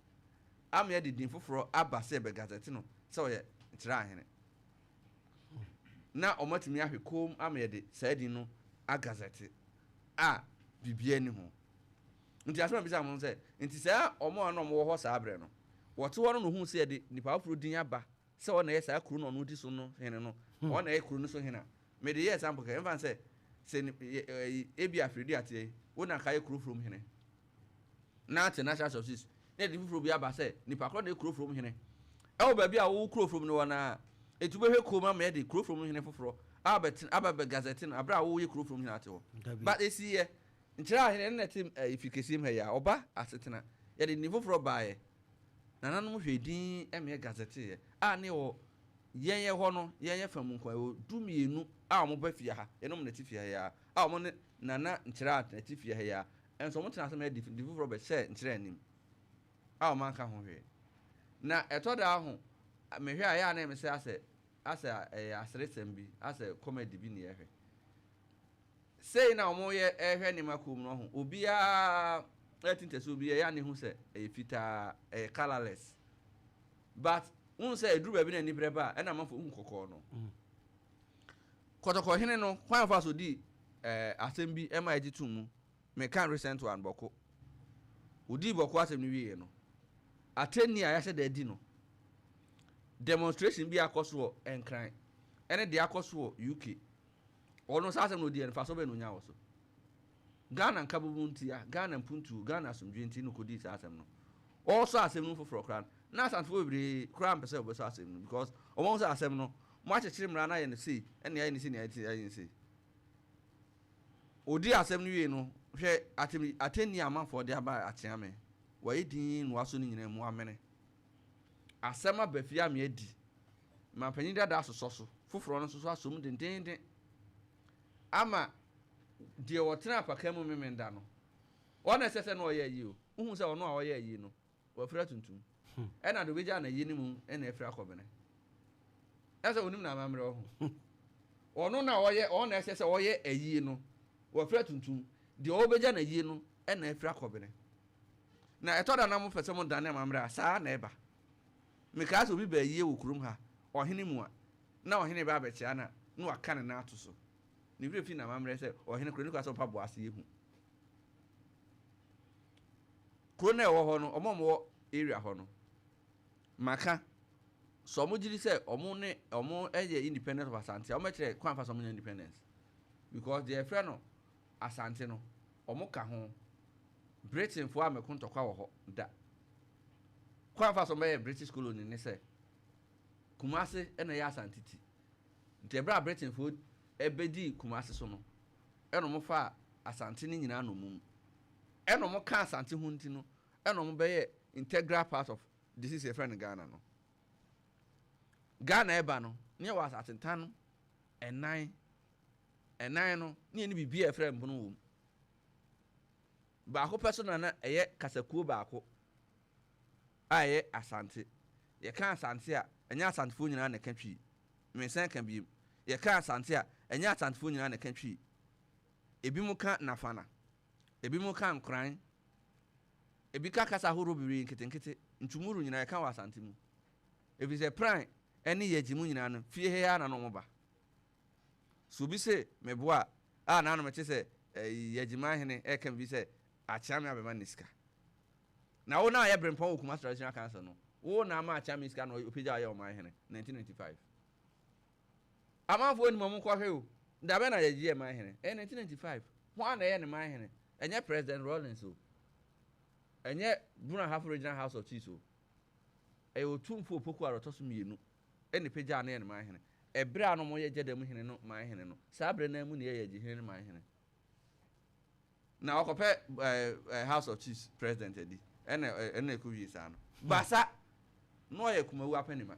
Ama yɛde din foforɔ aba sɛ yɛbɛ gazette no sɛ ɔyɛ nkyerɛ ahene. Na wɔn atumi ahwɛ koom ama yɛde saa din no agazette a biribiara ni ho. Nti asɛm a bisa mo sɛ, nti saa wɔn a na wɔwɔ hɔ saa berɛ no, wɔte hɔ no na ohun sɛ yɛde nipa foforɔ din aba sɛ ɔna yɛ saa kuro no ɔno di so no hene no, ɔna yɛ kuro no so hene a, mede yɛ example kɛ, ɛmfa sɛ sɛ ebi afiridi ateɛ yi, wo na ka yɛ kuro furom hene. Na ate National Services na yɛde foforɔ bi aba sɛ nipa korɔ na yɛ kuro furom hene. Ɛwɔ baabi a wo kuro furom no wɔ na etu bɛhwɛ kurom ama yɛde kuro furom hene foforɔ aba bɛ gazette no abere a woyɛ kuro furom hene ate hɔ. But esi yɛ nkyerɛ ahene no na ɛte efi kɛseɛ mu ha yi a ɔba asetena yɛde din foforɔ baeɛ. Nananom hwɛ din ɛmɛ gazette yɛ a ne wɔ yɛn yɛ hɔ no, yɛn yɛ fam nko ɛwɔ 12 a wɔn ba fie ha, yɛn na ɛte fie ha yi a a wɔn ne nana nkyerɛ a na ɛte fie ha yi a, nso wɔn tena ase ma yɛde din foforɔ bɛhyɛ nkyerɛ anim a wɔn anka ho hwee. Na ɛtɔ da ho mehwɛ a ɛyɛ a na ɛmɛ sɛ asɛ ɛyɛ aseresɛm bi, asɛ comedy bi ne yɛhwɛ. Sei na wɔn yɛ ɛhwɛ nneɛma kurom no ho, obiara ɛte ntɛsɛ obi ɛyɛ a ne ho sɛ ɛyɛ fitaa, ɛyɛ colourless, but wɔn sɛ eduru baabi na nibrɛ ba a ɛna amanfo hu kɔkɔɔ no. Kɔtɔkɔhene no kwan fa so di asɛm bi ɛma ɛgye tum mu, meka recent one Bawku. Odi Bawku asɛm no wie no, atɛnni a yɛahyɛ da adi no, demonstration bi akɔ so wɔ Nkran ɛne deɛ akɔ so wɔ UK. Ɔno saa asɛm na odi yɛ no fa so bɛn na onya wɔ so. Ghana nkabomu ntia, Ghana mpuntuo, Ghana asomdwe nti na okodi saa asɛm no. Ɔresɔ asɛm no foforɔ koraa na Asantefoɔ bebree koraa mpɛ sɛ wɔbɛsɔ asɛm no because wɔn sɛ asɛm no mo akyekyere mmara no ayɛ no sei, ɛna ayɛ no sei, na ayɛ no sei. Odi asɛm no wie no, hwɛ atɛnni a amanfoɔ de aba Akyeame. Wɔayɛ din na wasɔ ne nyinaa mu amene. Asɛm aba fie ame adi. Mampanyin dada asosɔ so, foforɔ no nso so asom dendenden. Ama deɛ ɔtena apaka mu memenda no, ɔna ɛsɛ sɛ na ɔyɛ ayi o. Wohu sɛ ɔno a ɔyɛ ayi no, wafira tuntum. Ɛna de obɛgya na ayi no mu ɛna afira kɔbene. Ɛsɛ onim na amammerɛ wɔ ho. Ɔno na ɔyɛ, ɔno na ɛsɛ sɛ ɔyɛ ayi no, wafira tuntum. Deɛ ɔbɛgya na ayi no ɛna afira kɔbene. Na ɛtɔ da na mo pɛ sɛ mo dane amammerɛ a, saa na ɛba. Mekaa sɛ obi baa yie wɔ kurom ha, ɔhene mu a, na ɔhene ba abɛkyea no a, na waka ne nan ato so. Ne werɛ fi n'amammerɛ sɛ ɔhene koro ne kwa sɛ ɔpa boa ase yɛ hu. Kuro no a ɛwɔ hɔ no, wɔn a wɔwɔ area hɔ no, maka sɛ wɔn gye di sɛ wɔn ne wɔn yɛ independent of Asante a, wɔbɛkyerɛ kwan fa so wɔn nya independence. Because deɛ yɛfrɛ no Asante no, wɔn ka ho. Britainfoɔ ammɛko ntɔkwa wɔ hɔ da. Kwan fa so wɔbɛyɛ British colony ne sɛ, Kumasi na ɛyɛ Asante ti. Nti ɛberɛ a Britainfoɔ bɛdii Kumasi so no, ɛna wɔfaa Asante no nyinaa nnommum. Ɛna wɔka Asante ho nti no, ɛna wɔbɛyɛɛ integral part of deɛ seesei yɛfrɛ no Ghana no. Ghana ɛba no, ne yɛwɔ asasentan no ɛnan. Ɛnan no, ne yɛnni biribi a yɛfrɛ mpono wɔ mu. Baako pɛ so na na ɛyɛ kasakuo baako a ɛyɛ Asante. Yɛka Asante a, ɛnyɛ Asantefoɔ nyinaa na ɛka Twi. Mesan ka bio, yɛka Asante a, ɛnyɛ Asantefoɔ nyinaa na ɛka Twi. Ebinom ka Nafana, ebinom ka Nkoran, ebi ka kasa ahoroɔ bebree nketenkete. Ntwumuru nyinaa yɛka wɔ Asante mu. Ɛfiri sɛ Pran ne Yagyi mu nyinaa no, fie ha yi ara na na wɔba. Sɛ obi se meboa a, a na ano mete sɛ ɛyi Yagyiman hene reka biribi sɛ Akyeame abɛma no ne sika. Na wo na ayɛ berempɔn wɔ Kumasi Traditional Council no, wo na ama Akyeame sika na ɔpagya ɔyɛ ɔman hene 1995. Amanfoɔ nim ɔmo nkɔhwɛ o. Da bɛn na Yagyi yɛ man hene? Ɛyɛ 1995. Hwan na ɛyɛ ne man hene? Ɛnyɛ President Rawlings o. Ɛnyɛ Brong Ahafo Regional House of Chiefs o. Ɛyɛ Otumfoɔ Opoku a ɔtɔ so mmienu na ɛpagyaa no yɛ ne man hene. Ɛberɛ a na wɔyɛ Gyadam hene no man hene no, saa berɛ no ara mu na yɛyɛ Agyi hene no man hene. Na ɔkɔpɛ House of Chiefs president adi, ɛna ɛna ɛkɔwie saa no. Basa, na ɔyɛ Kumawu Apanima.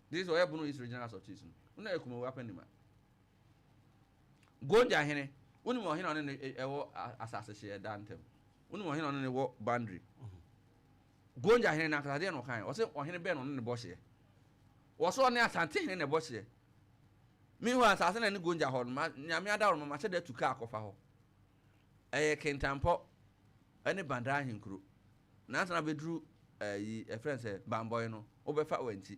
This ɔyɛ Bono East Regional House of Chiefs no, na ɔyɛ Kumawu Apanima. Gonja hene, wonim ɔhene a ɔne no ɛwɔ asase hyeɛ da ntam. Wonim ɔhene a ɔne no wɔ boundary. Gonja hene no ankasa deɛ na ɔkae, ɔse ɔhene bɛn na ɔne no bɔ hyeɛ. Wɔse ɔne Asante hene na ɛbɔ hyeɛ. Meanwhile asase na ɛne Gonja hɔ no, ma Nyame adaworo ma mahyɛ da tu kaa kɔfa hɔ. Ɛyɛ Kintampo ɛne Bandaa ahenkuro. Nansa na bɛduru ɛyi ɛfrɛ no sɛ Bambɔe no, wobɛfa Wankyi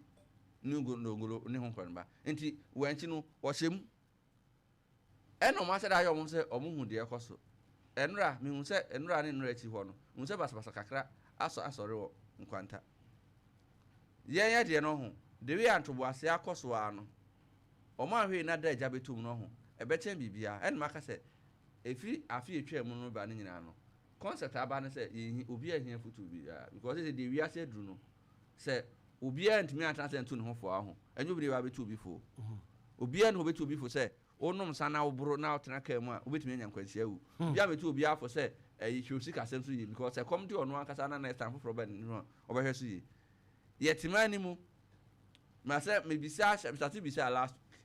ne Ngolongolo ne ho nkɔnba. Nti Wankyi no wɔhyɛ mu. Ɛna wɔn ahyɛda ayɛ wɔn sɛ wɔn hu deɛ ɛkɔ so. Ɛnora, mehu sɛ ɛnora ne nnora akyi hɔ no, mehu sɛ basabasa kakra asɔ asɔre wɔ Nkwanta. Yɛn yɛ deɛ no ho, the way a ntoboaseɛ akɔ so ara no, wɔn anhwɛ yie na da agya bɛtɔ mu no ho, ɛbɛkyɛn biribiara. Ɛna maka sɛ, ɛfiri afe a ɛtwaa mu no ba no nyinaa no, concept a aba ne sɛ yɛnhi, obiara nhia afotuo biara because seesei deɛ wiase aduru no, Sɛ obiara antumi antena ase antu ne ho fo a, ɔho, ɛnyɛ obi na ɛbɛba abɛtu obi fo o. Obiara nni hɔ ɔbɛtu obi fo sɛ wonom nsa na woboro na wotena kaa mu a, wobɛtumi anya nkwanhyia awu. Obiara mmɛtu obiara fo sɛ ɛyi hwɛ wo sikasɛm so yie because ɛkɔm de ɔno ankasa na next time foforɔ ba ne ho a, ɔbɛhwɛ so yie. Yɛte man no mu, ma sɛ mebisa, mesate bisaa last week,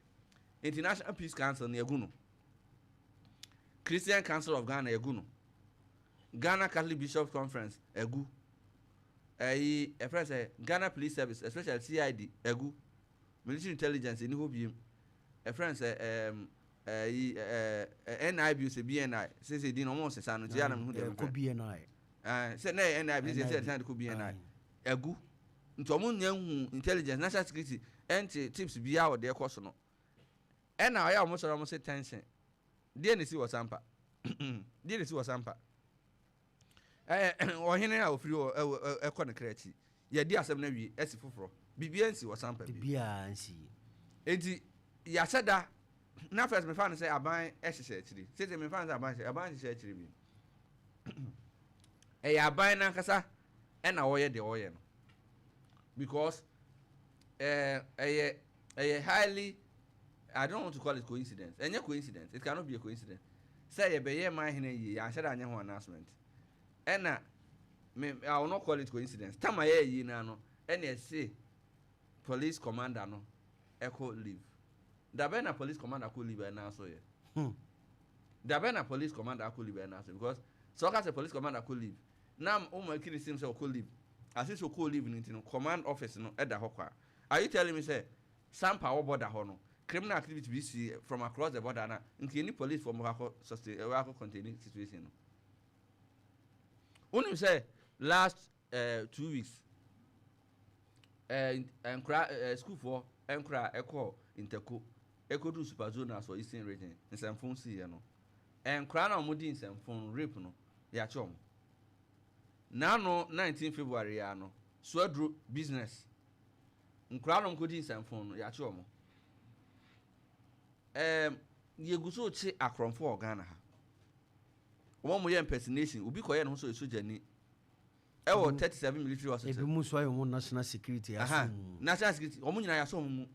International Peace Council no yɛagu no, Christian Council of Ghana yɛagu no, Ghana Catholic Bishops Conference agu, ɛyi yɛfrɛ no sɛ Ghana Police Service especially CID agu, military intelligence ɛni hɔ biem, yɛfrɛ no sɛ ɛɛm ɛyi ɛɛ NIB sɛ BNI sese din no wɔn sesa no nti yɛ anam hu deɛ mefrɛ BNI ɛɛ sɛ na ɛyɛ NIB sese sɛ ɛsan de kɔ BNI agu nti wɔn nyɛ hu intelligence national security ɛnte tips biara wɔ deɛ ɛkɔ so no ɛna ɔyɛ a wɔn sɔrɔ wɔn se tension deɛ na esi wɔ sampa deɛ na esi wɔ sampa. Ɛɛ, ɔhene a ɔfiri hɔ ɛkɔ ne kra akyi. Yɛadi asɛm no awie, asi foforɔ. Biribiara nsi wɔ Sampa bio. Biribiara nsi. Enti yɛahyɛ da, na first mefa no sɛ aban hyehyɛ akyiri. Seesei memfa no sɛ aban hyehyɛ, aban hyehyɛ akyiri bio. Ɛyɛ aban no ankasa ɛna ɔyɛ deɛ ɔyɛ no. Because ɛɛ ɛyɛ ɛyɛ highly I don't want to call it coincidence. Ɛnyɛ coincidence. It cannot be a coincidence. Sɛ yɛbɛyɛ man hene yie, yɛanhyɛ da anyɛ ho announcement. Ɛna me I will not call it coincidence. Tam a yɛyɛ yie naa no, ɛna ɛse police commander no ɛkɔ leave. Da bɛn na police commander kɔ leave ɛna so yɛ? Hmm. Da bɛn na police commander akɔ leave ɛna so because sɛ ɔka sɛ police commander kɔ leave na wɔn akiri sim sɛ ɔkɔ leave ase sɛ ɔkɔ leave no nti no command office no ɛda hɔ kwa. Are you telling me sɛ Sampa wɔ border hɔ no criminal activity bi si from across the border na nka yɛnni police foɔ mmɛkɔ akɔ sustain ɛwɔ akɔ contain situation no? Wonim sɛ last eh, 2 weeks Ɛɛ nkora sukuufoɔ nkora ɛkɔ Ntako ɛkɔduru Super Zone so Eastern Region, nsɛmfo siiɛ no, nkora na wɔn di nsɛmfo rape no, yɛakye wɔn. N'ano 19 February ya no, Suaduro business nkora na wɔn kɔdi nsɛmfo no, yɛakye wɔn. Yɛgu so kye akorɔmfo wɔ Ghana ha. Wɔn mo yɛ impersonation, obi kɔyɛ ne ho sɛ ɔyɛ sogyani ɛwɔ 37 Military Hospital. Ebi mu nso ayɛ wɔn national security aso mu. National security, wɔn nyinaa yɛasɔ wɔn mu.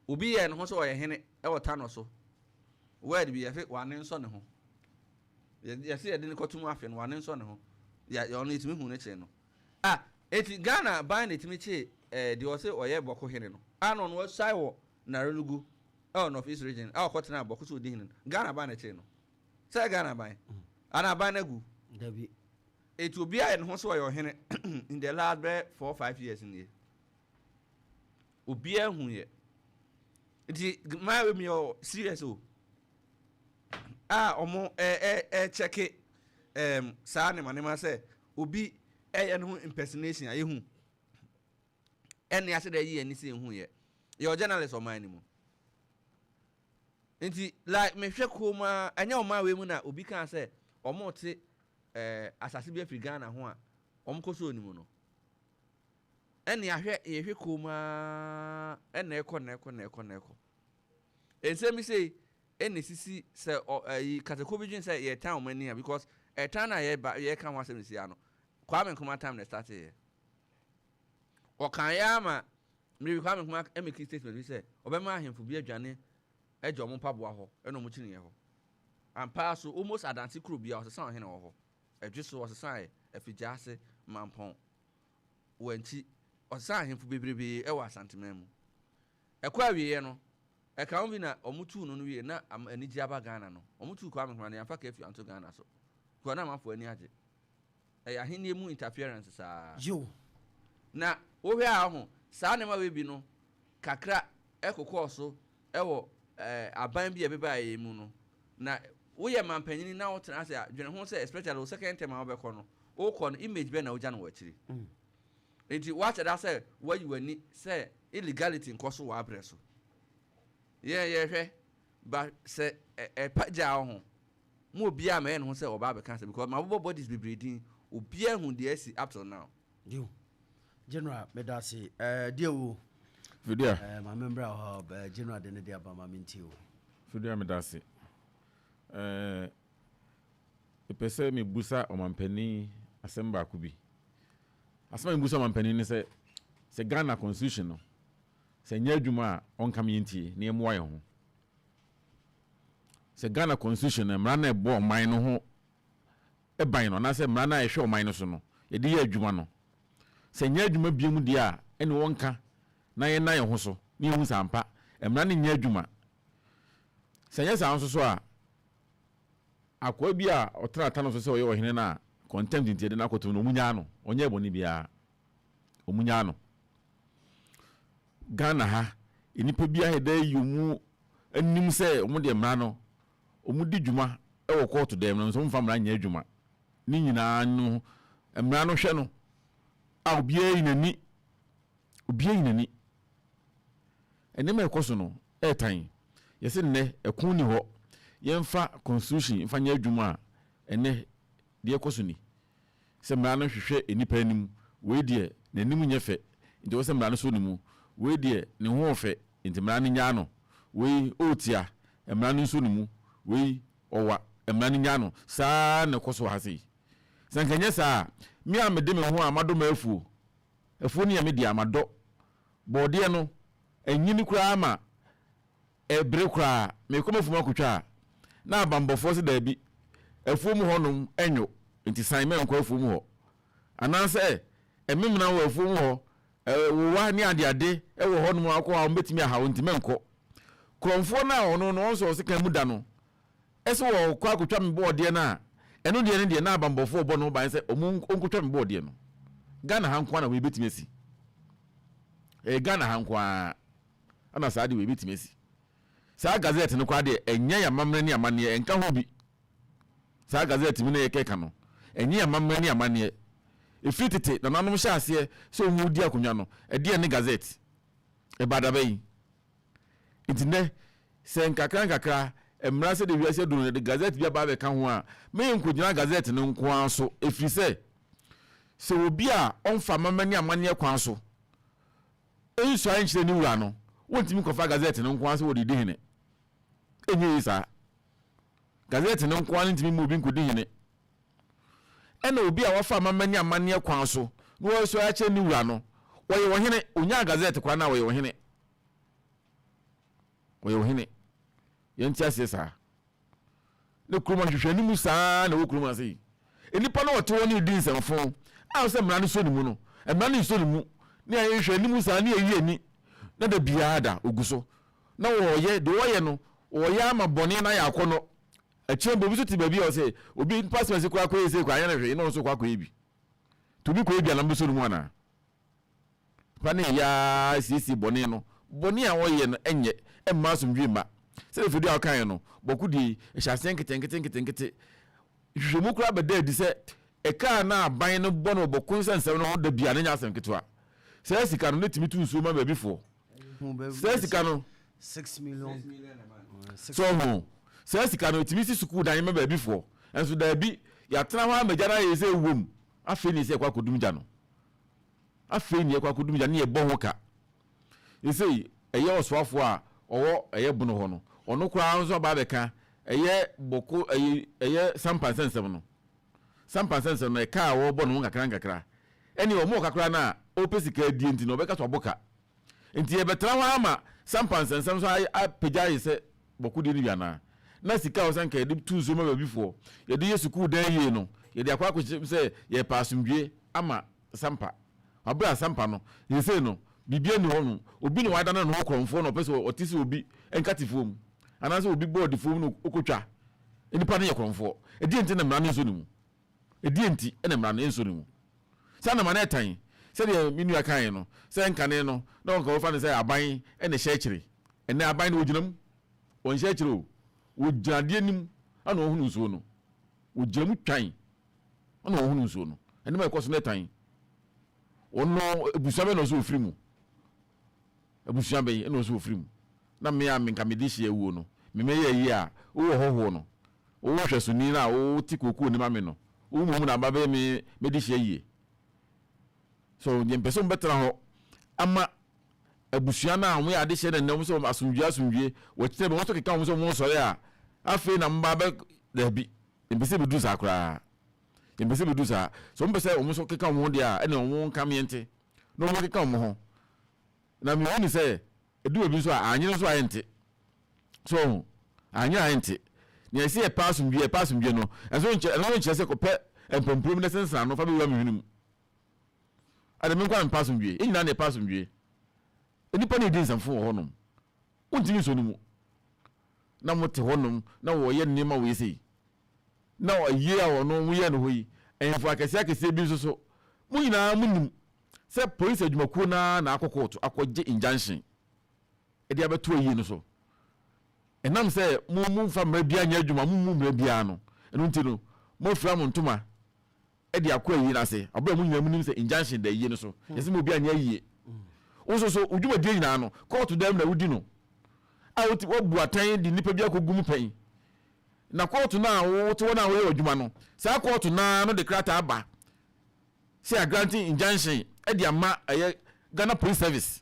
Obi yɛ ne ho sɛ ɔyɛ hene ɛwɔ Tano so word bi, yɛfɛ wane nsɔ ne ho, yɛsɛ yɛde ne kɔtum afe no, wane nsɔ ne ho yɛ ɔno yɛtumi hu ne kyerɛ no ah. Eti Ghana ban na etumi kye deɛ ɔsɛ ɔyɛ Bɔko hene no a, na ɔno wasae wɔ Narelugu ɛwɔ North East Region a ɔkɔtena Bɔko sɛ ɔdi hene no. Ghana ban na kyerɛ no sɛ Ghana ban ana aban no agu. Dabi. Eti obi ayɛ ne ho sɛ ɔyɛ ɔhene in the last bɛɛ 4, 5 years nie, obiara hu yɛ. Nti maa wei mi yɛ serious o a ɔmo ɛ ɛ ɛkyɛke saa nneɛma sɛ obi ɛyɛ ne ho impersonation a yɛhu ɛne ase dɛ yi ani sɛ ehu yɛ. Yɛ journalist ɔman no mu, nti like mehwɛ kurom a, ɛnyɛ ɔman wei mu na obi kaa sɛ ɔmo te asase bi afiri Ghana ho a ɔmo kɔ so onim no. Ɛne ahwɛ yɛhwɛ kurom a, ɛna ɛkɔ na ɛkɔ na ɛkɔ na ɛkɔ nsɛm bi sei ɛna esisi sɛ ɔ ɛyi katako bi dwen sɛ yɛtan wɔn ani a, because ɛtan na yɛba yɛka ho asɛm si ano. Kwame Nkrumah time na ɛstart yɛ, ɔkan yɛ ama mmiri. Kwame Nkrumah ɛmake statement bi sɛ ɔbɛma ahemfo bi adwane ɛgye ɔmo mpaboa hɔ, ɛna ɔmo kyiniiɛ hɔ ampa. So almost adanse kuro bi a ɔsesa ɔhene wɔ hɔ, ɛdwe so ɔsesa yɛ Afigya ase, Mampɔn, Wankyi, ɔsesa ahemfo bebrebe ɛwɔ Asanteman mu. Ɛkɔ awieɛ no, ɛka ho bi na ɔmo tuu no wie na anigye aba Ghana no. Ɔmo tuu Kwame Nkrumah no, yɛmfa curfew anto Ghana so kɔ na amanfoɔ ani agye. Ɛyɛ ahenni mu interference saa. Yo. Na wohwɛ a ho saa nneɛma wei bi no kakra ɛkokɔɔ so ɛwɔ aban bi a ɛbɛba yɛ mu no. Na woyɛ mampanyini na wotena ase a, dwene ho sɛ especially wo second term a wobɛkɔ no, wokɔ no, image bɛn na wogya no wɔ akyiri? Nti woakyɛ da sɛ woayi w'ani sɛ illegality nkɔ so wɔ abrɛ so. Yɛn yɛhwɛ ba sɛ ɛpa gyaa wo ho mo, obiara mɛyɛ ne ho sɛ ɔba abɛka sɛ because mabobɔ bodies bebree din, obiara hu deɛ asi up till now. Yo, General, meda ase. Deɛ wo Fidia. Maame mbra hɔ. General de ne de aba, maame ntie o. Fidia, meda ase. Mepɛ sɛ mebusa ɔmampanin asɛm baako bi. Asɛm a mebusa ɔmampanin ne sɛ Ghana constitution no sɛ nyɛ adwuma a, ɔnka me yɛntie na yɛmmoa yɛn ho. Sɛ Ghana constitution no, mmara no a ɛbɔ ɔman no ho ban no, anaasɛ mmara no a ɛhwɛ ɔman no so no, yɛde yɛ adwuma no, sɛ nyɛ adwuma bio deɛ a, ɛne wɔnka na yɛnna yɛn ho so na yɛhu sɛ ampa mmara no nyɛ adwuma. Sɛ nyɛ saa nso so a, akoa bi a ɔtena ata no so sɛ ɔyɛ ɔhene no a contempt nti yɛde no akɔto no, ɔmu nyaa no, ɔnyɛ bɔne biara, ɔmu nyaa no. Ghana ha, nnipa bi ayɛ dɛ yi ɔmu anim sɛ ɔmo deɛ mmara no ɔmo di dwuma wɔ kɔɔto dɛm no nso ɔmfa mmara nyɛ adwuma ne nyinaa no. Mmara no hwɛ no a, obiara yi n'ani, obiara yi n'ani. Nneɛma a ɛkɔ so no ɛɛtan yɛsɛ nnɛ ɛko ni hɔ, yɛmfa constitution mfa nyɛ adwuma a, ɛnɛ deɛ ɛkɔ so ni sɛ mmara no hwehwɛ nnipa anim. Wei deɛ n'anim nyɛ fɛ nti wɔ sɛ mmara no so ne mu, wei deɛ ne ho fɛ nti mmara no nyaa no, wei ɔretia mmara no nso ne mu, wei ɔwa mmara no nyaa no. Saa na ɛkɔ so wɔ ha sei. Sɛ nka nyɛ saa a, me a mede me ho a madɔ m'afuo, afuo no yɛ me deɛ, madɔ bɔɔdeɛ no anyini koraa ma ɛbere koraa, mekɔ m'afuom akotwa a, na abambɔfoɔ sɛ daabi, afuom hɔnom ɛnwo nti san mɛnkɔ afuom hɔ, anaasɛ ɛmemena wɔ afuom hɔ, wowa ne adeade wɔ hɔnom akɔ a wɔbɛtumi ahaw nti mɛnkɔ. Kurɔmfoɔ no a ɔno no ɔnso ɔsekan mu da no ɛsɛ wɔkɔ akotwa me bɔɔdeɛ no a, ɛno deɛ ne deɛ na abambɔfoɔ bɔ no ban sɛ ɔmo nkotwa me bɔɔdeɛ no. Ghana ha nko ara na wei bɛtumi asi. Ɛyɛ Ghana ha nko ara ɛna saa deɛ wei bɛtumi asi. Saa gazette no koraa deɛ, ɛnyɛ yɛ amammerɛ ne amanneɛ, ɛnka ho bi. Saa gazette mu na yɛkɛka no, ɛnyɛ yɛ amammerɛ ne amanneɛ. Ɛfiri tete nananom hyɛ aseɛ sɛ wɔn di akonnwa no, ɛdeɛn ne gazette? Ɛbaa da bɛn? Nti nnɛ, sɛ nkakra nkakra, mmara sɛdeɛ wiase aduru no, yɛde gazette bi aba abɛka ho a, mma yɛnkɔgyina gazette no nko ara so, ɛfiri sɛ, sɛ obi a ɔmfa amammerɛ ne amanneɛ kwan so nsuae nkyerɛ ne wura no, wɔntumi nkɔfa gazette no nko ara sɛ wɔde redi hene. Ɛnyɛ yie saa. Gazette no nko ara no ntumi mma obi nkɔdi hene. Ɛna obi a wafa amammerɛ ne amanneɛ kwan so na wɔasuae akyerɛ ne wura no, ɔyɛ ɔhene. Ɔnyaa gazette koraa no a, ɔyɛ ɔhene. Ɔyɛ ɔhene. Yɛnte aseɛ saa. Ne kurom ahwehwɛnimu saa na ɛwɔ kurom ase yi. Nnipa no wɔte hɔ ne redi nsɛmfo a sɛ mmara no sɔ ne mu no, mmara no nsɔ ne mu. Ne ayɛ nhwehwɛnimu saa ne ayi ani na da biara da ogu so. Na wɔyɛ deɛ wɔyɛ no, wɔyɛ ama bɔne no ayɛ akɔnnɔ. Akyire mpo obi nso te baabi a ɔsɛ obi nipa asɛm asi koraa kɔyɛ sei koraa anyɛ no hwee na ɔno nso kɔ akɔyɛ bi. Nti obi kɔyɛ bi a na mobɛsɔ ne mu anaa? Papa no yɛ ara siesie bɔne no. Bɔne a ɔyɛ no nyɛ mma asomdwoe mma. Sɛdeɛ Fredua a ɔkaeɛ no, bɔko deɛ yi, ɛhyɛ aseɛ nketenkete nketenkete. Nhwehwɛmu koraa bɛda adi sɛ ɛka a na aban no bɔ no wɔ bɔko nsɛnsɛm no ho da biara no nyɛ asɛm ketewa. Saa sika no, na ɛtumi tu nsuo ma baabifoɔ. Saa sika no, so ho, saa sika no, ɛtumi si sukuu dan ma baabifoɔ. Nso daabi, yɛatena hɔ ara ma gya no ayɛ sɛ ɛwom. Afei na ɛsɛ yɛkɔ akɔdum gya no. Afei nea ɛkɔ akɔdum gya ne yɛbɔ ho ka. Seesei ɛyɛ ɔsoafoɔ a ɔwɔ ɛyɛ bono hɔ no, ɔno koraa nso aba abɛka ɛyɛ bɔko ɛyi ɛyɛ sampa nsɛnsɛm no. Sampa nsɛnsɛm no ɛka a wɔrebɔ no ho nkakra nkakra. Ɛnneɛ wɔn ɔka koraa no a ɔrepɛ sika adie nti no ɔbɛka sɛ wabɔ ka. Nti yɛbɛtena hɔ ara ma sampa nsɛnsɛm nso apagya ayɛ sɛ bɔko deɛ no bi anaa? Na sika a wɔsɛ nka yɛde tu nsuo ma baabifoɔ, yɛde yɛ sukuu dan yie no, yɛde akɔ akɔhyɛ mu sɛ yɛrepɛ asomdwoeɛ ama Sampa. Wabrɛ Asampa no, seesei no, biribiara nni hɔ nom. Obi na wadane ne ho korɔmfoɔ na ɔpɛ sɛ ɔte sɛ obi nkatefoɔ mu, anaasɛ obi bɔɔdefoɔ mu na ɔkɔtwa. Nnipa no yɛ korɔmfoɔ. Ɛdeɛn nti na mmara no nsɔ ne mu? Ɛdeɛn nti na mmara no nsɔ ne mu? Saa na ma no ɛtan, sɛdeɛ me nua kaeɛ no, sɛ nkane no, na wɔnka wɔfa no sɛ aban na ɛhyɛ akyire. Ɛnnɛ aban no wɔgyina mu. Wɔnhyɛ akyire o. Wɔgyina adeɛ anim na wɔhunu nsuo no. Wɔgyina mu twan. Ɔna ɔhunu nsuo no. Ɛnam a ɛkɔ so no ɛtan. Ɔno abusua bɛn na ɔsɛ ofiri mu? Abusua bɛn na ɔsɛ ofiri mu? Na me a menka mede hyia awuo no, me mɛyɛ ayie a, wowɔ hɔhoɔ no, wo nhwɛsoni no a wote kookoo no ma me no, wo mmom na aba bɛyɛ me mɛde hyia yie. So deɛ mpɛ sɛ wɔbɛtena hɔ ama abusua no a wɔyɛ adehyɛ no nnɛ wɔn sɛ asomdwie asomdwie wɔkyerɛ bɛ wɔn nso keka wɔn sɛ wɔn sɔre a afei na mba bɛ daabi. Yɛmpɛ sɛ ɛbɛduru saa koraa. Yɛmpɛ sɛ ɛbɛduru saa. Sɛ wɔpɛ sɛ wɔn nso keka wɔn ho deɛ a, ɛnna wɔn nka meɛnte na wɔn keka wɔn ho. Na mehu ne sɛ, ɛdu baabi nso a, anyere nso a ɛnte. So ho, anyere a ɛnte. Nea ɛsɛ yɛpɛ asomdwoeɛ, yɛpɛ asomdwoeɛ no, ɛnso nkyerɛ, ɛno nkyerɛ sɛ kɔpɛ mpampuro na sensene ano fa bɛwura me hwene mu. Ade me nko a mepɛ asomdwoeɛ. Yɛn nyinaa na yɛpɛ asomdwoeɛ. Nnipa na ɛdi nsɛmfo wɔ hɔnom. Wontumi nsɔ no mu. na mote hɔnom na wɔyɛ nneɛma wei sei, na ayie a ɔno moyɛɛ no hɔ yi, ahemfo akɛseɛ akɛseɛ bi nso so, mo nyinaa monim sɛ polisi adwumakuo no ara na akɔ kɔɔto akɔgye injunction de abɛto ayie no so. Ɛnam sɛ mo momfa mmara biara nyɛ adwuma, mommu mmara biara no, ɛno nti no, moafira mo ntoma de akɔ ayie no ase, bere a mo nyinaa munim sɛ injunction da ayie no so, yɛsɛ ma obi anyɛ ayie. Wo nso so, wo dwumadie nyinaa no, kɔɔto dan mu na wodi no, a wote woabu atɛn de nnipa bi akɔgu mu pɛn. Na kɔɔto no a wote hɔ no a woyɛ w'adwuma no, saa kɔɔto no ara no de krataa aba sɛ agrante injunction de ama ɛyɛ Ghana Police Service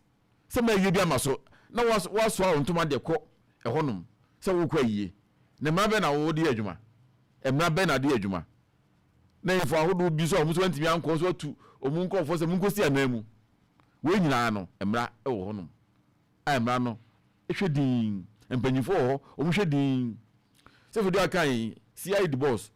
sɛ ma ayie bi ama so, na woasoa wo ntoma de kɔ ɛhɔnom sɛ worekɔ ayie. Na mmara bɛn na wode yɛ adwuma? Mmara bɛn na wode yɛ adwuma? Na ahemfo ahodoɔ bi nso a wɔn nso antumi ankɔ nso atu wɔn nkurɔfoɔ sɛ monkɔsi anan mu. Wei nyinaa no, mmara wɔ hɔnom a mmara no hwɛ dinn. Mpanyinfoɔ wɔ hɔ, wɔhwɛ dinn. Sɛ Fidua aka yi, CID boss,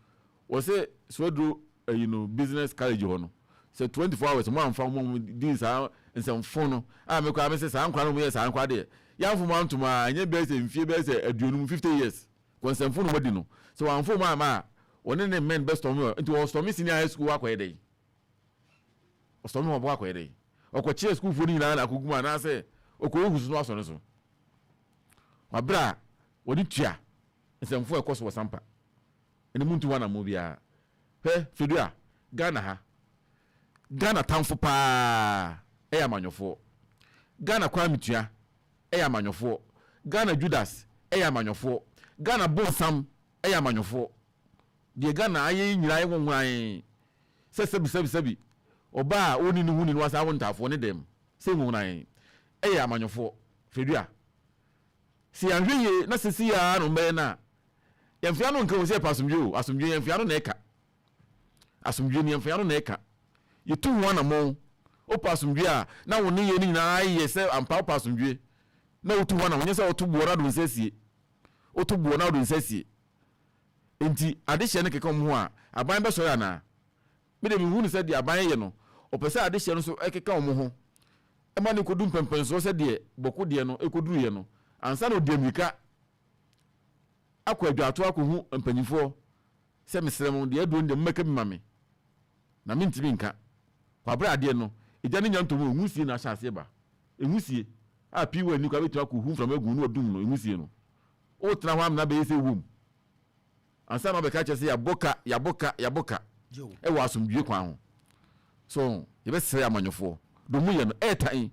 wɔsɛ Swedru ayi no business college hɔ no, sɛ 24 hours mo amfa wɔn a wɔdi saa nsɛmfo no a me koraa me sɛ saa nkwadaa no wɔyɛ saa nkwadaa deɛ yɛamfo mo antom a ɛnyɛ bɛyɛ sɛ mfie bɛyɛ sɛ 50, 50 years. Kɔnsɛmfo na wɔadi no. Sɛ wɔamfa wɔn amma a, wɔne ne men bɛstɔme hɔ. Nti wɔstɔme senior high school hɔ akɔyɛ dɛn? Ɔstɔme hɔ bɔ akɔyɛ dɛn? Ɔkɔkyerɛ sukuufoɔ no nyinaa na akɔgu mu anaasɛ ɔkɔhuhu so no asɔ no so? Waberɛ a wɔde tua nsɛmfo a ɛkɔ so wɔ Sampa ɛne mu ntu hɔ anammɔn biara. Hwɛ, Fedua, Ghana ha. Ghana tamfo paa ɛyɛ amanyɔfoɔ. Ghana Kwame Tua ɛyɛ amanyɔfoɔ. Ghana Judas ɛyɛ amanyɔfoɔ. Ghana bonsam ɛyɛ amanyɔfoɔ. Deɛ Ghana ayɛ yi nyinaa yɛ nwonwonae sɛ sɛbi sɛbi sɛbi ɔbaa a ɔnni ne ho ni no wasan awo ntaafoɔ ne dɛm sɛ nwonwonae ɛyɛ amanyɔfoɔ. Fredua, sɛ yɛanhwɛ yie na sesei ara na wɔbɛyɛ no a, yɛmfa yɛn ano nka o sɛ yɛpɛ asomdwoe o, asomdwoe yɛmfa yɛn ano na ɛka. Asomdwoe no yɛmfa yɛn ano na ɛka. Yɛtu ho anammɔn. Wopɛ asomdwoe a, na wo nneyɛe no nyinaa yɛ sɛ ampa wopɛ asomdwoe. Na wotu ho anammɔn, nyɛ sɛ woto boɔ na wode wo nsa asie. Woto boɔ na wode wo nsa asie. Enti adehyeɛ no keka wɔn ho a, aban bɛsɔre anaa? Me deɛ mehu no sɛ deɛ aban yɛ no, ɔpɛ sɛ adehyeɛ no nso keka wɔn ho ma no kɔdu mpɛnpɛnsoɔ sɛ deɛ Bɔko deɛ no kɔduruiɛ no, ansa na ɔde ammirika akɔ adwatoɔ akɔhu mpanimfoɔ sɛ mesrɛ mo, deɛ aduro no deɛ mommɛka bi ma me, na mentumi nka. Kwabrɛ adeɛ no, egya no nya ntɔ mu, nwusie na ahyɛ aseɛ ba. Nwusie a pii wɔ ani koraa bɛtumi akɔhu mframa agu na wadum no, nwusie no. Wotena hɔ amena bɛyɛ sɛ wom. Ansa na wabɛka akyerɛ sɛ yɛabɔ ka, yɛabɔ ka, yɛabɔ ka wɔ asomdwoe kwan ho. So yɛbɛsrɛ amanyɔfoɔ, deɛ wɔyɛ no ɛɛtan,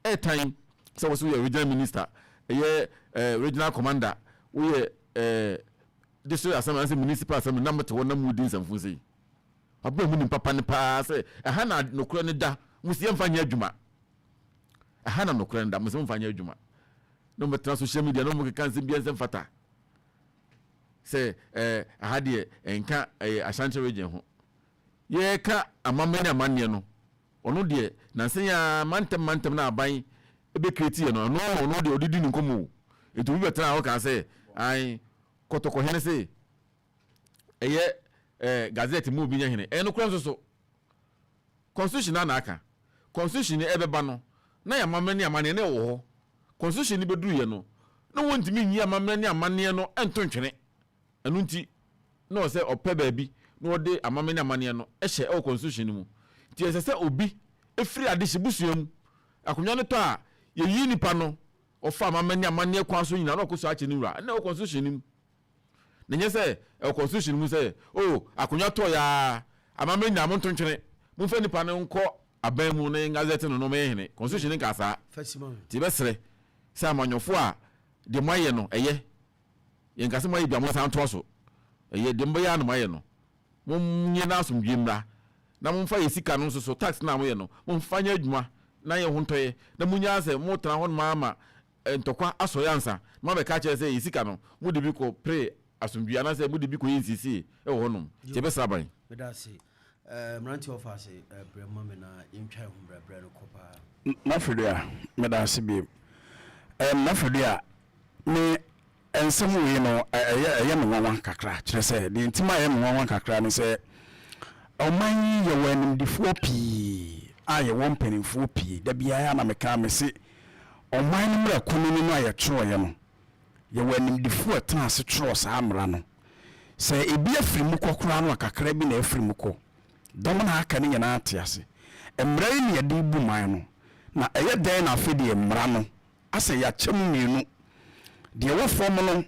ɛɛtan sɛ wo sɛ woyɛ regional minister, ɛyɛ eh, regional commander, woyɛ eh, district assembly anaasɛ municipal assembly na mote hɔ na modi nsɛmfo sei. Wabena mu nim papa no paa sɛ ɛha na nokorɛ no da, mo sɛ yɛmfa nyɛ adwuma. Ɛha na nokorɛ no da, mo sɛ momfa nyɛ adwuma. Na wɔbɛtena social media na wɔkeka nsɛm biara nsɛm fata. Sɛ ɛɛ aha deɛ ɛnka ɛyɛ Ashanti region ho. Yɛreka amammerɛ ne amanneɛ no, ɔno deɛ nansa yi ara mantam mantam na aban bɛ create yɛ no, ɛno na ɔno deɛ ɔde di ne nkɔmmɔ o. Nti obi bɛtena hɔ kaa sɛ ae Kɔtɔkɔhene se ɛyɛ ɛɛ gazette mu obi nyɛ hene. Ɛyɛ nokorɛ nso so. Constitution no ara na aka. Constitution no ɛbɛba no, na yɛn amammerɛ ne amanneɛ na ɛwɔ hɔ. Constitution no bɛduruiɛ no, na wɔntumi nyi amammerɛ ne amanneɛ no nto ntwene. Ɛno nti, na ɔwɔ sɛ ɔpɛ baabi na ɔde amammerɛ ne amanneɛ no hyɛ wɔ Constitution no mu. Nti ɛsɛ sɛ obi firi adehye busua mu, akonnwa no tɔ a, yɛyi nipa no, ɔfa amammerɛ ne amanneɛ kwan so nyinaa na ɔkɔ so akyɛ ne wura. Ɛno na ɛwɔ Constitution no mu. Na ɛnyɛ sɛ ɛwɔ constitution mu sɛ, oh, akonnwa tɔɔ ya, amammerɛ nyinaa monto ntwene, momfa nipa no nkɔ aban mu na yɛn gazette no na ɔmmɛyɛ hene. Constitution no nkaa saa. Nti yɛbɛsrɛ sɛ amanyɔfoɔ a deɛ moayɛ no ɛyɛ, yɛnka sɛ moayɛ bi a monsan ntoa so, ɛyɛ, deɛ mobɛyɛ ara na moayɛ no, monyɛ na asomdwoeɛ mmra, na momfa yɛn sika no nso so, tax no a moyɛ no, momfa nyɛ adwuma na yɛn ho ntɔ yɛ, na monnyaa sɛ motena hɔnom ara ma ntɔkwa asɔre ansa na moabɛka akyerɛ sɛ yɛn sika no mode bi kɔ pere asomdwie anaasɛ mode bi kɔyɛ nsiesie wɔ hɔnom. Nti yɛbɛsrɛ aban. Meda ase. Eh, mmeranteɛ ɔfa ase eh, brɛ ma me na yɛntwa yɛn ho brɛ brɛ no kɔ paa. Nafedua, meda ase bio. Ɛm, Nafedua, me nsɛm wei no, ɛyɛ, ɛyɛ me nwanwa kakra. Kyerɛ sɛ, deɛ nti ma ɛyɛ me nwanwa kakra ne sɛ, ɔman yi yɛwɔ animdefoɔ pii a yɛwɔ mpanimfoɔ pii. Da biara na meka, mese, Ɔman no mmara kunini no a yɛtwerɛeɛ no, yɛwɔ animdefoɔ a ɛtenaa ase twerɛɛ saa mmara no. Sɛ ebi afiri mu kɔ koraa no a, kakra bi na afiri mu kɔ. Dɔm no a aka no nyinaa te ase. Mmara yi na yɛde rebu man no, na ɛyɛ dɛn na afei deɛ mmara no asɛ yɛakyɛ mu mmienu? Deɛ ɛwɔ fam no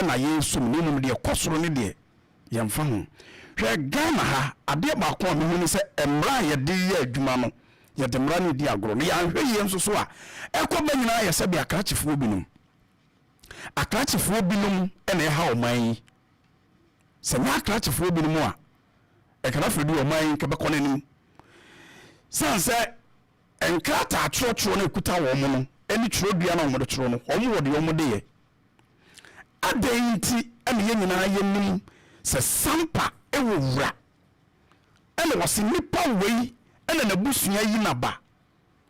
na yɛresom na mmom deɛ ɛkɔ soro no deɛ yɛmfa ho. Hwɛ Ghana ha, adeɛ baako a mehu ne sɛ mmara a yɛde yɛ adwuma no, yɛde mmara no redi agorɔ. Na yɛanhwɛ yie nso so a, ɛkɔ ba nyinaa yɛ sɛdeɛ akrakyefoɔ binom, akrakyefoɔ binom na ɛha ɔman yi. Sɛ nyɛ akrakyefoɔ binom a, ɛka na afei de ɔman yi nka bɛkɔ n'anim. Sane sɛ nkrataa twerɛtwerɛ no ɛkuta wɔn no ne twerɛdua no a wɔde twerɛ no, wɔn wɔ deɛ wɔde yɛ. Adɛn nti na yɛn nyinaa yɛnim sɛ Sampa wɔ wura? Ɛna wɔse nipa wei na n'abusua yi n'aba,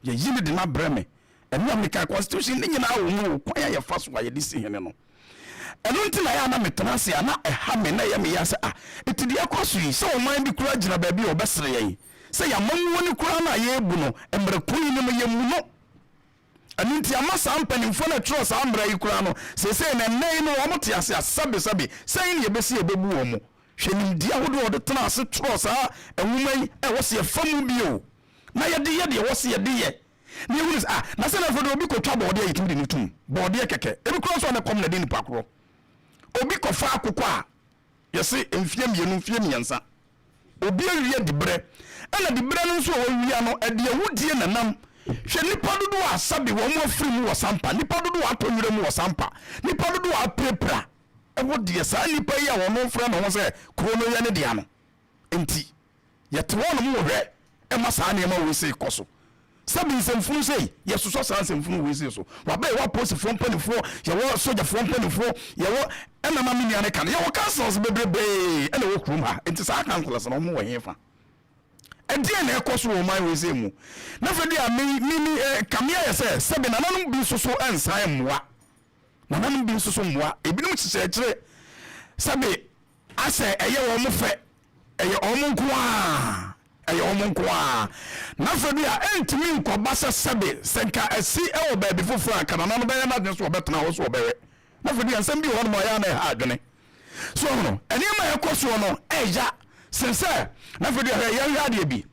yɛyi no de no abrɛ me. Ɛno a mekae constitution ne nyinaa wɔ mu o, kwan a yɛfa so a yɛde si hene no. Ɛno nti na ɛyɛ a na metena ase a na ɛha me na ɛyɛ me ya sɛ ah, enti deɛ ɛkɔ so yi, sɛ ɔman bi koraa gyina baabi a ɔbɛsere yɛn sɛ yɛn amammuo no koraa no a yɛrebu no, mmerɛ ko yi no no yɛmmu no. Ɛno nti ama saa mpanimfoɔ no a ɛtwerɛɛ saa mmara yi koraa no, seesei no ɛnnɛ yi no wɔn te ase a, sɛbesɛbe, sɛn na yɛbɛsi yɛbɛbu wɔn? Hwɛ nimdeɛ ahodoɔ a wɔde tenaa ase twerɛɛ saa nwoma yi a ɛwɔ sɛ yɛfa mu bio na yɛde yɛ deɛ ɛwɔ sɛ yɛde yɛ, na yɛhunu sɛ, ah, na sɛ na afei deɛ obi kɔtwa bɔɔdeɛ a yɛtumi de no tom, bɔɔdeɛ kɛkɛ, ebi koraa nso a na ɛkɔm na ɛde nipa korɔ. Obi kɔfa akokɔ a, yɛse mfeɛ mmienu, mfeɛ mmiɛnsa. Obi awia diberɛ, ɛna diberɛ no nso a wawia no, ɛde awudie na ɛnam. Hwɛ nnipa dodoɔ a sɛbe wɔn afiri mu wɔ Sampa, nnipa dodoɔ a atɔ nwura mu wɔ Sampa, nnipa dodoɔ a apirapira wɔ deɛ saa nnipa yi a wɔn frɛ ne ho sɛ kuro no yɛ ne dea no nti. Yɛte hɔ nom wohwɛ ma saa nneɛma wei sei kɔ so. Sɛbi nsɛmfunu sei, yɛsosɔ saa nsɛmfunu wei sei so. Waba yɛwɔ apolisifoɔ mpanimfoɔ, yɛwɔ sogyafoɔ mpanimfoɔ, yɛwɔ ɛna na me nua no ka no, yɛwɔ councils bebrebee ɛna ɛwɔ kurom ha. Nti saa councillors no wɔn wɔ hefa? Ɛdeɛn na ɛkɔ so wɔ ɔman wei sei mu? Na afei deɛ a me me me eh, kame ayɛ sɛ sɛbi nananom bi nso so nsan mmoa. Nananom bi nso so mmoa. Ebinom hyehyɛ akyire sɛbi asɛ ɛyɛ wɔn fɛ Ɛyɛ wɔn nko ara, ɛyɛ wɔn nko ara. Na afei bi a ɛntumi nkɔba sɛ sɛbe sɛ nka asi wɔ baabi foforɔ a, nka nana no bɛyɛ n'adwene sɛ ɔbɛtena hɔ sɛ ɔbɛhwɛ. Na afei bi a nsɛm bi wɔ hɔnom a ɛyɛ a na ɛha adwene. So ɔhono, nneɛma a ɛkɔ soɔ no ɛya sen sɛ, na afei bi a hwɛ yɛnhwɛ adeɛ bi.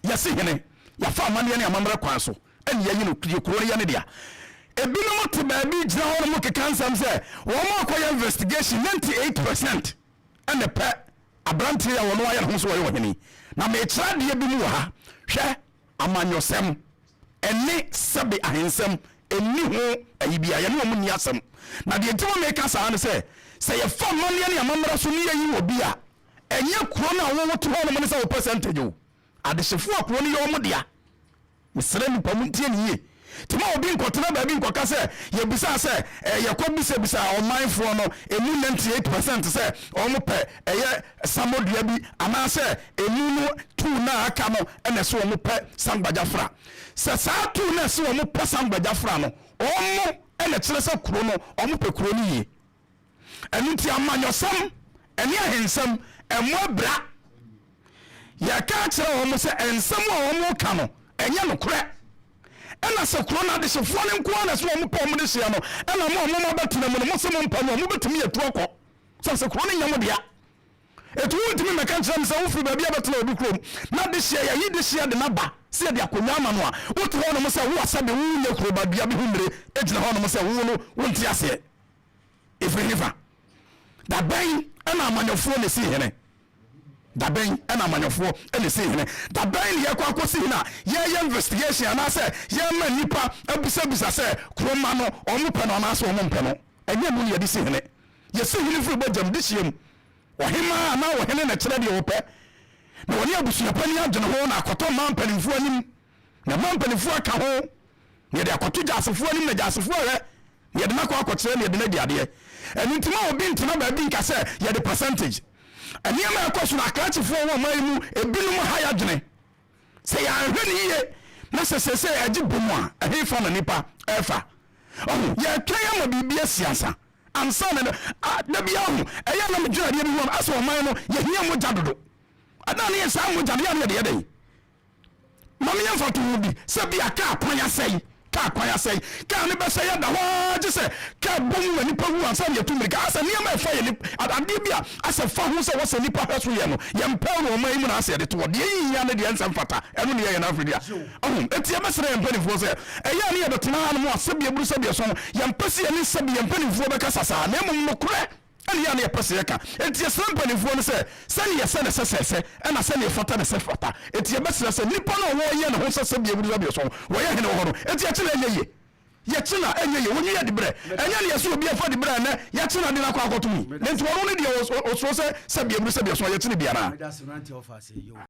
Yɛse hene, yɛafa amanneɛ ne amammerɛ kwan so ɛne yɛayi no, yɛ kuro no yɛ ne dea. Ebinom te baabi gyina hɔnom keka nsɛm sɛ wɔn akɔyɛ investigation 98% na ɛpɛ aberanteɛ yi a ɔno ayɛ ne ho sɛ ɔyɛ ɔhene yi. Na merekyerɛ adeɛ bi mu wɔ ha. Hwɛ, amanyɔsɛm ɛne sɛbe ahensɛm ɛnni ho ayi biara, yɛne wɔn nni asɛm. Na deɛ nti ma meka saa ne sɛ, sɛ yɛfa amanneɛ ne amammerɛ so ne yɛyi obi a, ɛnyɛ kuro no a wote hɔ nom ne sɛ wo percentage o. Adehyefoɔ a kuro no yɛ wɔn dea. Mesrɛ nnipa montie no yie. Nti ma obi nkɔtena baabi nkɔka sɛ yɛbisaa sɛ eh, yɛkɔ bisabisaa ɔmanfoɔ no ɛmu 98 percent sɛ wɔn pɛ ɛyɛ samodua bi anaasɛ ɛmu no tuu no a aka no ɛna ɛsɛ wɔn pɛ sangbagya fra. Sɛ saa tuu no ɛsɛ wɔn pɛ sangbagya fra no wɔn ɛna ɛkyerɛ sɛ kuro no wɔn pɛ kuro no yie. Ɛno nti amanyɔsɛm ne ahensɛm mmɔ abira. Yɛka akyerɛ wɔn sɛ nsɛm a wɔka no ɛnyɛ nokorɛ. Ɛna sɛ kuro no adehyefoɔ no nko ara na ɛsɛ wɔn pɛ wɔn dehyeɛ no, ɛna mo a mo abɛtena mu no mo se mo mpɛ no a, mobɛtumi atu akɔ. Sɛ sɛ kuro no nyɛ mo dea. Enti wontumi mmɛka nkyerɛ me sɛ wofiri baabi abɛtena obi kurom na dehyeɛ yɛayi dehyeɛ de no aba sɛ yɛde akonnwa ama no a, wote hɔnom sɛ wo a sɛbe wonyɛ kuro ba dua bi ho mmire gyina hɔnom sɛ wo no wonte aseɛ. Ɛfiri hefa? Da bɛn na amanyɔfoɔ na ɛsii hene? Da bɛn na amanyɔfoɔ na ɛsii hene? Da bɛn na yɛkɔ akɔsi hene a yɛyɛ investigation anaasɛ yɛma nnipa abisabisa sɛ kuroma no wɔn pɛ no anaasɛ wɔn mpɛ no? Ɛnyɛ ɛno na yɛde si hene. Yɛsi hene firi bagyam dehyeɛ mu. Ɔhemaa anaa ɔhene na ɛkyerɛ deɛ ɔpɛ, na wɔne abusuapanin adwene ho na akɔtɔ mmaa mpanimfoɔ anim, na mmaa mpanimfoɔ aka ho, na yɛde akɔto gyasefoɔ anim na gyasefoɔ ahwɛ. Na yɛde no akɔ akɔkyerɛ na yɛde no adi adeɛ. Ɛno nti ma obi ntena baabi nka sɛ yɛde percentage. Nneɛma a ɛkɔ so no akrakyefoɔ wɔ ɔman yi mu ebinom ha yɛadwene. Sɛ yɛanhwɛ no yie na sɛ seesei ɛgye bom a, ɛhefa na nnipa ɛrefa? Ɔho, yɛretwɛn ama biribi asi ansa. Ansa na, da biara ho, ɛyɛ a na medwene adeɛ bi ho a, asɛ ɔman no yɛhia mogya dodo. Ɛda ne yɛ saa mogya no yɛ a na yɛde yɛ dɛn? Ma menyɛ mfatoho bi, sɛ bi a kaa kwan asɛe, kaa kwan asɛe, kaa no bɛsɛe ada hɔ ara gye sɛ kaa bɔ mu ma nnipa wu ansa na yɛatu mmirika. Asɛ nneɛma a ɛfa yɛn nip, adeɛ bi a asɛ fa ho sɛ wɔsɛ nnipa hwɛ so yɛ no, yɛmpɛ no ɔman yi mu na asɛ yɛde to hɔ. Deɛ ɛnhia ne deɛ ɛnsɛ mfata, ɛno ne yɛyɛ no afei deɛ. Ɔho, enti yɛbɛsrɛ yɛn mpanimfoɔ sɛ, ɛyɛ a ne yɛbɛtena hanom a sɛbi aburu sɛbi ɛsɔn, yɛmpɛ sɛ yɛne sɛbi yɛn mpanimfoɔ bɛkasa saa, na mmom nokorɛ Ɛne yɛ a na yɛpɛ sɛ yɛka. Enti yɛsrɛ mpanimfoɔ no sɛ, sɛdeɛ ɛsɛ na ɛsɛ sɛ ɛsɛ, ɛna sɛdeɛ ɛfata na ɛsɛ fata. Enti yɛbɛsrɛ sɛ, nnipa no a wɔreyɛ ne ho sɛ sɛdeɛ Awurade wɔyɛ hene wɔ hɔ no, enti yɛkye no a ɛnyɛ yie. Yɛkye no a ɛnyɛ yie. Wɔnyi adiberɛ. Ɛnyɛ deɛ sɛ obi afa diberɛ a ɛnnɛ yɛakye no ade no akɔ akɔto mu yi. Na enti ɔno ne deɛ ɔsuro sɛ sɛdeɛ aburu sɛdeɛ ɛso a yɛkye no bi anaa?